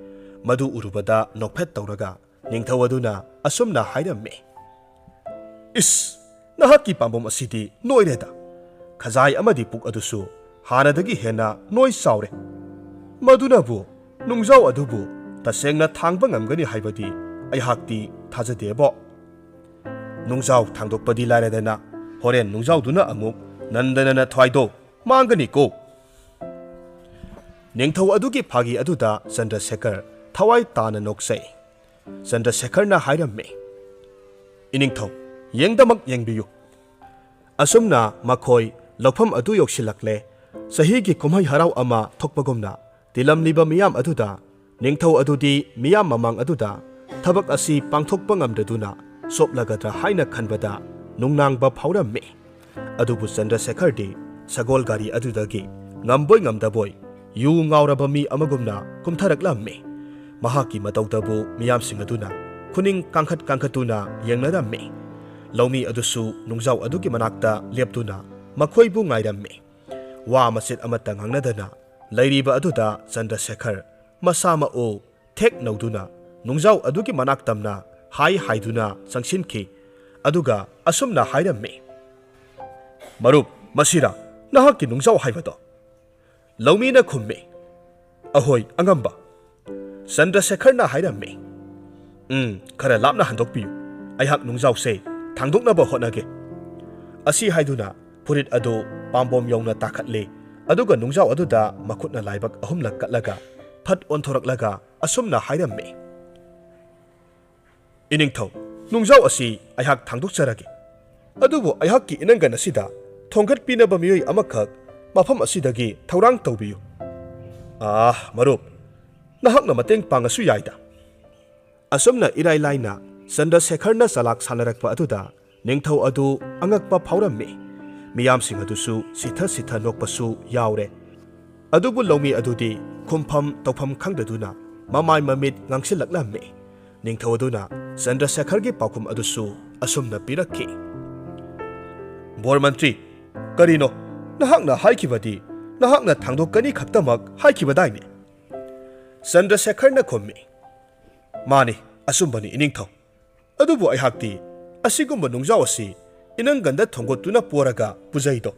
ꯃꯗꯨ ꯎꯔꯨꯕꯗ ꯅꯣꯛꯐꯦꯠ ꯇꯧꯔꯒ ꯅꯤꯡꯊꯧ ꯑꯗꯨꯅ ꯑꯁꯨꯝꯅ ꯍꯥꯏꯔꯝꯃꯤ, "ꯏꯁ, ꯅꯍꯥꯛꯀꯤ ꯄꯥꯝꯕꯣꯝ ꯑꯁꯤꯗꯤ ꯅꯣꯏꯔꯦꯗ꯫ ꯈꯖꯥꯏ ꯑꯃꯗꯤ ꯄꯨꯛ ꯑꯗꯨꯁꯨ ꯍꯥꯟꯅꯗꯒꯤ ꯍꯦꯟꯅ ꯅꯣꯏ ꯆꯥꯎꯔꯦ꯫ ꯃꯗꯨꯅꯕꯨ ꯅꯨꯡꯖꯥꯎ ꯑꯗꯨꯕꯨ ꯇꯁꯦꯡꯅ ꯊꯥꯡꯕ ꯉꯝꯒꯅꯤ ꯍꯥꯏꯕꯗꯤ ꯑꯩꯍꯥꯛꯇꯤ ꯊꯥꯖꯗꯦꯕꯣ꯫" ꯅꯨꯡꯖꯥꯎ ꯊꯥꯡꯗꯣꯛꯄꯗꯤ ꯂꯥꯏꯔꯗꯅ, ꯍꯣꯔꯦꯟ ꯅꯨꯡꯖꯥꯎꯗꯨꯅ ꯑꯃꯨꯛ ꯅꯟꯗꯅ ꯅꯊ꯭ꯋꯥꯏꯗꯣ ꯃꯥꯡꯒꯅꯤꯀꯣ꯫ ꯅꯤꯡꯊꯧ ꯑꯗꯨꯒꯤ ꯐꯥꯒꯤ ꯑꯗꯨꯗ ꯆꯟꯗ꯭ꯔꯁꯦꯈꯔ ꯊꯋꯥꯏ ꯇꯥꯅ ꯅꯣꯛꯆꯩ꯫ ꯆꯟꯗ꯭ꯔꯁꯦꯈꯔꯅ ꯍꯥꯏꯔꯝꯃꯤ, "ꯏꯅꯤꯡꯊꯧ, ꯌꯦꯡꯗꯃꯛ ꯌꯦꯡꯕꯤꯌꯨ꯫ ꯑꯁꯨꯝꯅ ꯃꯈꯣꯏ ꯂꯧꯐꯝ ꯑꯗꯨ ꯌꯧꯁꯤꯜꯂꯛꯂꯦ꯫ ꯆꯍꯤꯒꯤ ꯀꯨꯝꯍꯩ ꯍꯔꯥꯎ ꯑꯃ ꯊꯣꯛꯄꯒꯨꯝꯅ ꯇꯤꯜꯂꯝꯂꯤꯕ ꯃꯤꯌꯥꯝ ꯑꯗꯨꯗ ꯅꯤꯡꯊꯧ ꯑꯗꯨꯗꯤ ꯃꯤꯌꯥꯝ ꯃꯃꯥꯡ ꯑꯗꯨꯗ ꯊꯕꯛ ꯑꯁꯤ ꯄꯥꯡꯊꯣꯛꯄ ꯉꯝꯗꯗꯨꯅ ꯆꯣꯞꯂꯒꯗ꯭ꯔꯥ ꯍꯥꯏꯅ ꯈꯟꯕꯗ ꯅꯨꯡꯅꯥꯡꯕ ꯐꯥꯎꯔꯝꯃꯤ꯫ ꯑꯗꯨꯕꯨ ꯆꯟꯗ꯭ꯔꯁꯦꯈꯔꯗꯤ ꯁꯒꯣꯜ ꯒꯥꯔꯤ ꯑꯗꯨꯗꯒꯤ ꯉꯝꯕꯣꯏ ꯉꯝꯗꯕꯣꯏ ꯌꯨ ꯉꯥꯎꯔꯕ ꯃꯤ ꯑꯃꯒꯨꯝꯅ ꯀꯨꯝꯊꯔꯛꯂꯝꯃꯤ꯫ ꯃꯍꯥꯛꯀꯤ ꯃꯇꯧꯗꯕꯨ ꯃꯤꯌꯥꯝꯁꯤꯡ ꯑꯗꯨꯅ ꯈꯨꯅꯤꯡ ꯀꯥꯡꯈꯠ ꯀꯥꯡꯈꯠꯇꯨꯅ ꯌꯦꯡꯅꯔꯝꯃꯤ꯫ ꯂꯧꯃꯤ ꯑꯗꯨꯁꯨ ꯅꯨꯡꯖꯥꯎ ꯑꯗꯨꯒꯤ ꯃꯅꯥꯛꯇ ꯂꯦꯞꯇꯨꯅ ꯃꯈꯣꯏꯕꯨ ꯉꯥꯏꯔꯝꯃꯤ꯫ ꯋꯥ ꯃꯆꯦꯠ ꯑꯃꯠꯇ ꯉꯥꯡꯅꯗꯅ ꯂꯩꯔꯤꯕ ꯑꯗꯨꯗ ꯆꯟꯗ꯭ꯔꯁꯦꯈꯔ ꯃꯁꯥ ꯃꯎ ꯊꯦꯛ ꯅꯧꯗꯨꯅ ꯅꯨꯡꯖꯥꯎ ꯑꯗꯨꯒꯤ ꯃꯅꯥꯛ ꯇꯝꯅ ꯍꯥꯏ ꯍꯥꯏꯗꯨꯅ ꯆꯪꯁꯤꯟꯈꯤ꯫ ꯑꯗꯨꯒ ꯑꯁꯨꯝꯅ ꯍꯥꯏꯔꯝꯃꯤ, "ꯃꯔꯨꯞ, ꯃꯁꯤꯔꯥ ꯅꯍꯥꯛꯀꯤ ꯅꯨꯡꯖꯥꯎ ꯍꯥꯏꯕꯗꯣ?" ꯂꯧꯃꯤꯅ ꯈꯨꯝꯃꯤ, "ꯑꯍꯣꯏ, ꯑꯉꯝꯕ꯫" ꯆꯟꯗ꯭ꯔꯁꯦꯈꯔꯅ ꯍꯥꯏꯔꯝꯃꯤ, "ꯎꯝ, ꯈꯔ ꯂꯥꯞꯅ ꯍꯟꯗꯣꯛꯄꯤꯌꯨ꯫ ꯑꯩꯍꯥꯛ ꯅꯨꯡꯖꯥꯎꯁꯦ ꯊꯥꯡꯗꯣꯛꯅꯕ ꯍꯣꯠꯅꯒꯦ꯫" ꯑꯁꯤ ꯍꯥꯏꯗꯨꯅ ꯐꯨꯔꯤꯠ ꯑꯗꯨ ꯄꯥꯝꯕꯣꯝ ꯌꯧꯅ ꯇꯥꯈꯠꯂꯦ꯫ ꯑꯗꯨꯒ ꯅꯨꯡꯖꯥꯎ ꯑꯗꯨꯗ ꯃꯈꯨꯠꯅ ꯂꯥꯏꯕꯛ ꯑꯍꯨꯝꯂꯛ ꯀꯠꯂꯒ ꯐꯠ ꯑꯣꯟꯊꯣꯔꯛꯂꯒ ꯑꯁꯨꯝꯅ ꯍꯥꯏꯔꯝꯃꯤ, "ꯏꯅꯤꯡꯊꯧ, ꯅꯨꯡꯖꯥꯎ ꯑꯁꯤ ꯑꯩꯍꯥꯛ ꯊꯥꯡꯗꯣꯛꯆꯔꯒꯦ꯫ ꯑꯗꯨꯕꯨ ꯑꯩꯍꯥꯛꯀꯤ ꯏꯅꯪꯒꯟ ꯑꯁꯤꯗ ꯊꯣꯡꯒꯠꯄꯤꯅꯕ ꯃꯤꯑꯣꯏ ꯑꯃꯈꯛ ꯃꯐꯝ ꯑꯁꯤꯗꯒꯤ ꯊꯧꯔꯥꯡ ꯇꯧꯕꯤꯌꯨ꯫" "ꯑꯥ, ꯃꯔꯨꯞ, ꯅꯍꯥꯛꯅ ꯃꯇꯦꯡ ꯄꯥꯡꯉꯁꯨ ꯌꯥꯏꯗ꯫" ꯑꯁꯨꯝꯅ ꯏꯔꯥꯏ ꯂꯥꯏꯅ ꯆꯟꯗ꯭ꯔꯁꯦꯈꯔꯅ ꯆꯂꯥꯛ ꯁꯥꯟꯅꯔꯛꯄ ꯑꯗꯨꯗ ꯅꯤꯡꯊꯧ ꯑꯗꯨ ꯑꯉꯛꯄ ꯐꯥꯎꯔꯝꯃꯤ꯫ ꯃꯤꯌꯥꯝꯁꯤꯡ ꯑꯗꯨꯁꯨ ꯁꯤꯊ ꯁꯤꯊ ꯅꯣꯛꯄꯁꯨ ꯌꯥꯎꯔꯦ꯫ ꯑꯗꯨꯕꯨ ꯂꯧꯃꯤ ꯑꯗꯨꯗꯤ ꯈꯨꯝꯐꯝ ꯇꯧꯐꯝ ꯈꯪꯗꯗꯨꯅ ꯃꯃꯥꯏ ꯃꯃꯤꯠ ꯉꯥꯡꯁꯤꯜꯂꯛꯂꯝꯃꯤ꯫ ꯅꯤꯡꯊꯧ ꯑꯗꯨꯅ ꯆꯟꯗ꯭ꯔꯁꯦꯈꯔꯒꯤ ꯄꯥꯎꯈꯨꯝ ꯑꯗꯨꯁꯨ ꯑꯁꯨꯝꯅ ꯄꯤꯔꯛꯈꯤ, "ꯕꯣꯔ ꯃꯟꯇ꯭ꯔꯤ, ꯀꯔꯤꯅꯣ? ꯅꯍꯥꯛꯅ ꯍꯥꯏꯈꯤꯕꯗꯤ ꯅꯍꯥꯛꯅ ꯊꯥꯡꯗꯣꯛꯀꯅꯤ ꯈꯛꯇꯃꯛ ꯍꯥꯏꯈꯤꯕꯗꯥꯏꯅꯦ?" ꯆꯟꯗ꯭ꯔꯁꯦꯈꯔꯅ ꯈꯨꯝꯃꯤ, "ꯃꯥꯅꯤ, ꯑꯆꯨꯝꯕꯅꯤ, ꯏꯅꯤꯡꯊꯧ꯫ ꯑꯗꯨꯕꯨ ꯑꯩꯍꯥꯛꯇꯤ ꯑꯁꯤꯒꯨꯝꯕ ꯅꯨꯡꯖꯥꯎ ꯑꯁꯤ ꯏꯅꯪꯒꯟꯗ ꯊꯣꯡꯒꯠꯇꯨꯅ ꯄꯣꯔꯒ ꯄꯨꯖꯩꯗꯣ꯫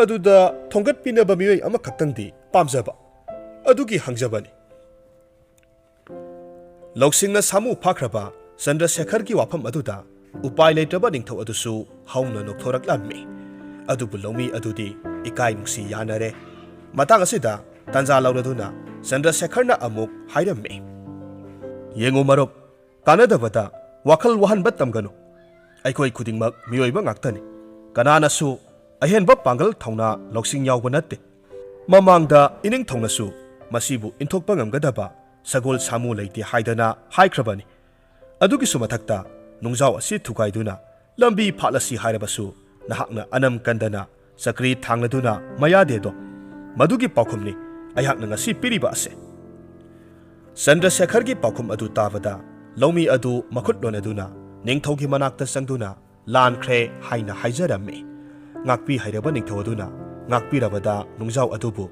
ꯑꯗꯨꯗ ꯊꯣꯡꯒꯠꯄꯤꯅꯕ ꯃꯤꯑꯣꯏ ꯑꯃꯈꯛꯇꯪꯗꯤ ꯄꯥꯝꯖꯕ꯫ ꯑꯗꯨꯒꯤ ꯍꯪꯖꯕꯅꯤ꯫" ꯂꯧꯁꯤꯡꯅ ꯁꯥꯃꯨ ꯐꯥꯈ꯭ꯔꯕ ꯆꯟꯗ꯭ꯔꯁꯦꯈꯔꯒꯤ ꯋꯥꯐꯝ ꯑꯗꯨꯗ ꯎꯄꯥꯏ ꯂꯩꯇ꯭ꯔꯕ ꯅꯤꯡꯊꯧ ꯑꯗꯨꯁꯨ ꯍꯧꯅ ꯅꯣꯛꯊꯣꯔꯛꯂꯝꯃꯤ꯫ ꯑꯗꯨꯕꯨ ꯂꯧꯃꯤ ꯑꯗꯨꯗꯤ ꯏꯀꯥꯏ ꯅꯨꯡꯁꯤ ꯌꯥꯅꯔꯦ꯫ ꯃꯇꯥꯡ ꯑꯁꯤꯗ ꯇꯥꯟꯖꯥ ꯂꯧꯔꯗꯨꯅ ꯆꯟꯗ꯭ꯔꯁꯦꯈꯔꯅ ꯑꯃꯨꯛ ꯍꯥꯏꯔꯝꯃꯤ, "ꯌꯦꯡꯉꯨ ꯃꯔꯨꯞ, ꯀꯥꯟꯅꯗꯕꯗ ꯋꯥꯈꯜ ꯋꯥꯍꯟꯕ ꯇꯝꯒꯅꯨ꯫ ꯑꯩꯈꯣꯏ ꯈꯨꯗꯤꯡꯃꯛ ꯃꯤꯑꯣꯏꯕ ꯉꯥꯛꯇꯅꯤ꯫ ꯀꯅꯥꯅꯁꯨ ꯑꯍꯦꯟꯕ ꯄꯥꯡꯒꯜ ꯊꯧꯅꯥ ꯂꯧꯁꯤꯡ ꯌꯥꯎꯕ ꯅꯠꯇꯦ꯫ ꯃꯃꯥꯡꯗ ꯏꯅꯤꯡꯊꯧꯅꯁꯨ ꯃꯁꯤꯕꯨ ꯏꯟꯊꯣꯛꯄ ꯉꯝꯒꯗꯕ ꯁꯒꯣꯜ ꯁꯥꯃꯨ ꯂꯩꯇꯦ ꯍꯥꯏꯗꯅ ꯍꯥꯏꯈ꯭ꯔꯕꯅꯤ꯫ ꯑꯗꯨꯒꯤꯁꯨ ꯃꯊꯛꯇ ꯅꯨꯡꯖꯥꯎ ꯑꯁꯤ ꯊꯨꯒꯥꯏꯗꯨꯅ ꯂꯝꯕꯤ ꯐꯥꯠꯂꯁꯤ ꯍꯥꯏꯔꯕꯁꯨ ꯅꯍꯥꯛꯅ ꯑꯅꯝ ꯀꯟꯗꯅ ꯆꯀ꯭ꯔꯤ ꯊꯥꯡꯂꯗꯨꯅ ꯃꯌꯥꯗꯦꯗꯣ꯫ ꯃꯗꯨꯒꯤ ꯄꯥꯎꯈꯨꯝꯅꯤ ꯑꯩꯍꯥꯛꯅ ꯉꯁꯤ ꯄꯤꯔꯤꯕ ꯑꯁꯦ꯫" ꯆꯟꯗ꯭ꯔꯁꯦꯈꯔꯒꯤ ꯄꯥꯎꯈꯨꯝ ꯑꯗꯨ ꯇꯥꯕꯗ ꯂꯧꯃꯤ ꯑꯗꯨ ꯃꯈꯨꯠ ꯂꯣꯟꯅꯗꯨꯅ ꯅꯤꯡꯊꯧꯒꯤ ꯃꯅꯥꯛꯇ ꯆꯪꯗꯨꯅ "ꯂꯥꯟꯈ꯭ꯔꯦ" ꯍꯥꯏꯅ ꯍꯥꯏꯖꯔꯝꯃꯤ꯫ ꯉꯥꯛꯄꯤ ꯍꯩꯔꯕ ꯅꯤꯡꯊꯧ ꯑꯗꯨꯅ ꯉꯥꯛꯄꯤꯔꯕꯗ ꯅꯨꯡꯖꯥꯎ ꯑꯗꯨꯕꯨ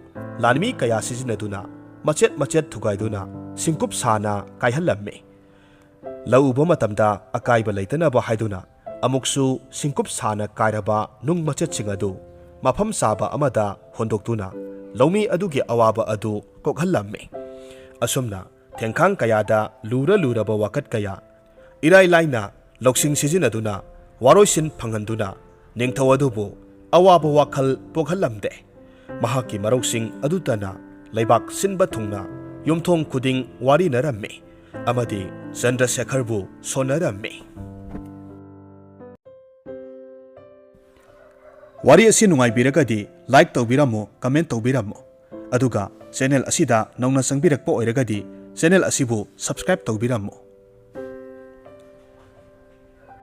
ꯂꯥꯟꯃꯤ ꯀꯌꯥ ꯁꯤꯖꯤꯟꯅꯗꯨꯅ ꯃꯆꯦꯠ ꯃꯆꯦꯠ ꯊꯨꯒꯥꯏꯗꯨꯅ ꯁꯤꯡꯀꯨꯞ ꯁꯥꯅ ꯀꯥꯏꯍꯜꯂꯝꯃꯤ꯫ ꯂꯧ ꯎꯕ ꯃꯇꯝꯗ ꯑꯀꯥꯏꯕ ꯂꯩꯇꯅꯕ ꯍꯥꯏꯗꯨꯅ ꯑꯃꯨꯛꯁꯨ ꯁꯤꯡꯀꯨꯞ ꯁꯥꯅ ꯀꯥꯏꯔꯕ ꯅꯨꯡ ꯃꯆꯦꯠꯁꯤꯡ ꯑꯗꯨ ꯃꯐꯝ ꯆꯥꯕ ꯑꯃꯗ ꯍꯣꯟꯗꯣꯛꯇꯨꯅ ꯂꯧꯃꯤ ꯑꯗꯨꯒꯤ ꯑꯋꯥꯕ ꯑꯗꯨ ꯀꯣꯛꯍꯜꯂꯝꯃꯤ꯫ ꯑꯁꯨꯝꯅ ꯊꯦꯡꯈꯥꯡ ꯀꯌꯥꯗ ꯂꯨꯔ ꯂꯨꯔꯕ ꯋꯥꯀꯠ ꯀꯌꯥ ꯏꯔꯥꯏ ꯂꯥꯏꯅ ꯂꯧꯁꯤꯡ ꯁꯤꯖꯤꯟꯅꯗꯨꯅ ꯋꯥꯔꯣꯏꯁꯤꯟ ꯐꯪꯍꯟꯗꯨꯅ ꯅꯤꯡꯊꯧ ꯑꯗꯨꯕꯨ ꯑꯋꯥꯕ ꯋꯥꯈꯜ ꯄꯣꯛꯍꯜꯂꯝꯗꯦ꯫ ꯃꯍꯥꯛꯀꯤ ꯃꯔꯧꯁꯤꯡ ꯑꯗꯨꯇꯅ ꯂꯩꯕꯥꯛ ꯁꯤꯟꯕ ꯊꯨꯡꯅ ꯌꯨꯝꯊꯣꯡ ꯈꯨꯗꯤꯡ ꯋꯥꯔꯤꯅꯔꯝꯃꯤ ꯑꯃꯗꯤ ꯆꯟꯗ꯭ꯔꯁꯦꯈꯔꯕꯨ ꯁꯣꯟꯅꯔꯝꯃꯤ꯫ ꯋꯥꯔꯤ ꯑꯁꯤ ꯅꯨꯡꯉꯥꯏꯕꯤꯔꯒꯗꯤ like ꯇꯧꯕꯤꯔꯝꯃꯨ, comment ꯇꯧꯕꯤꯔꯝꯃꯨ꯫ ꯑꯗꯨꯒ channel ꯑꯁꯤꯗ ꯅꯧꯅ ꯆꯪꯕꯤꯔꯛꯄ ꯑꯣꯏꯔꯒꯗꯤ channel ꯑꯁꯤꯕꯨ subscribe ꯇꯧꯕꯤꯔꯝꯃꯨ꯫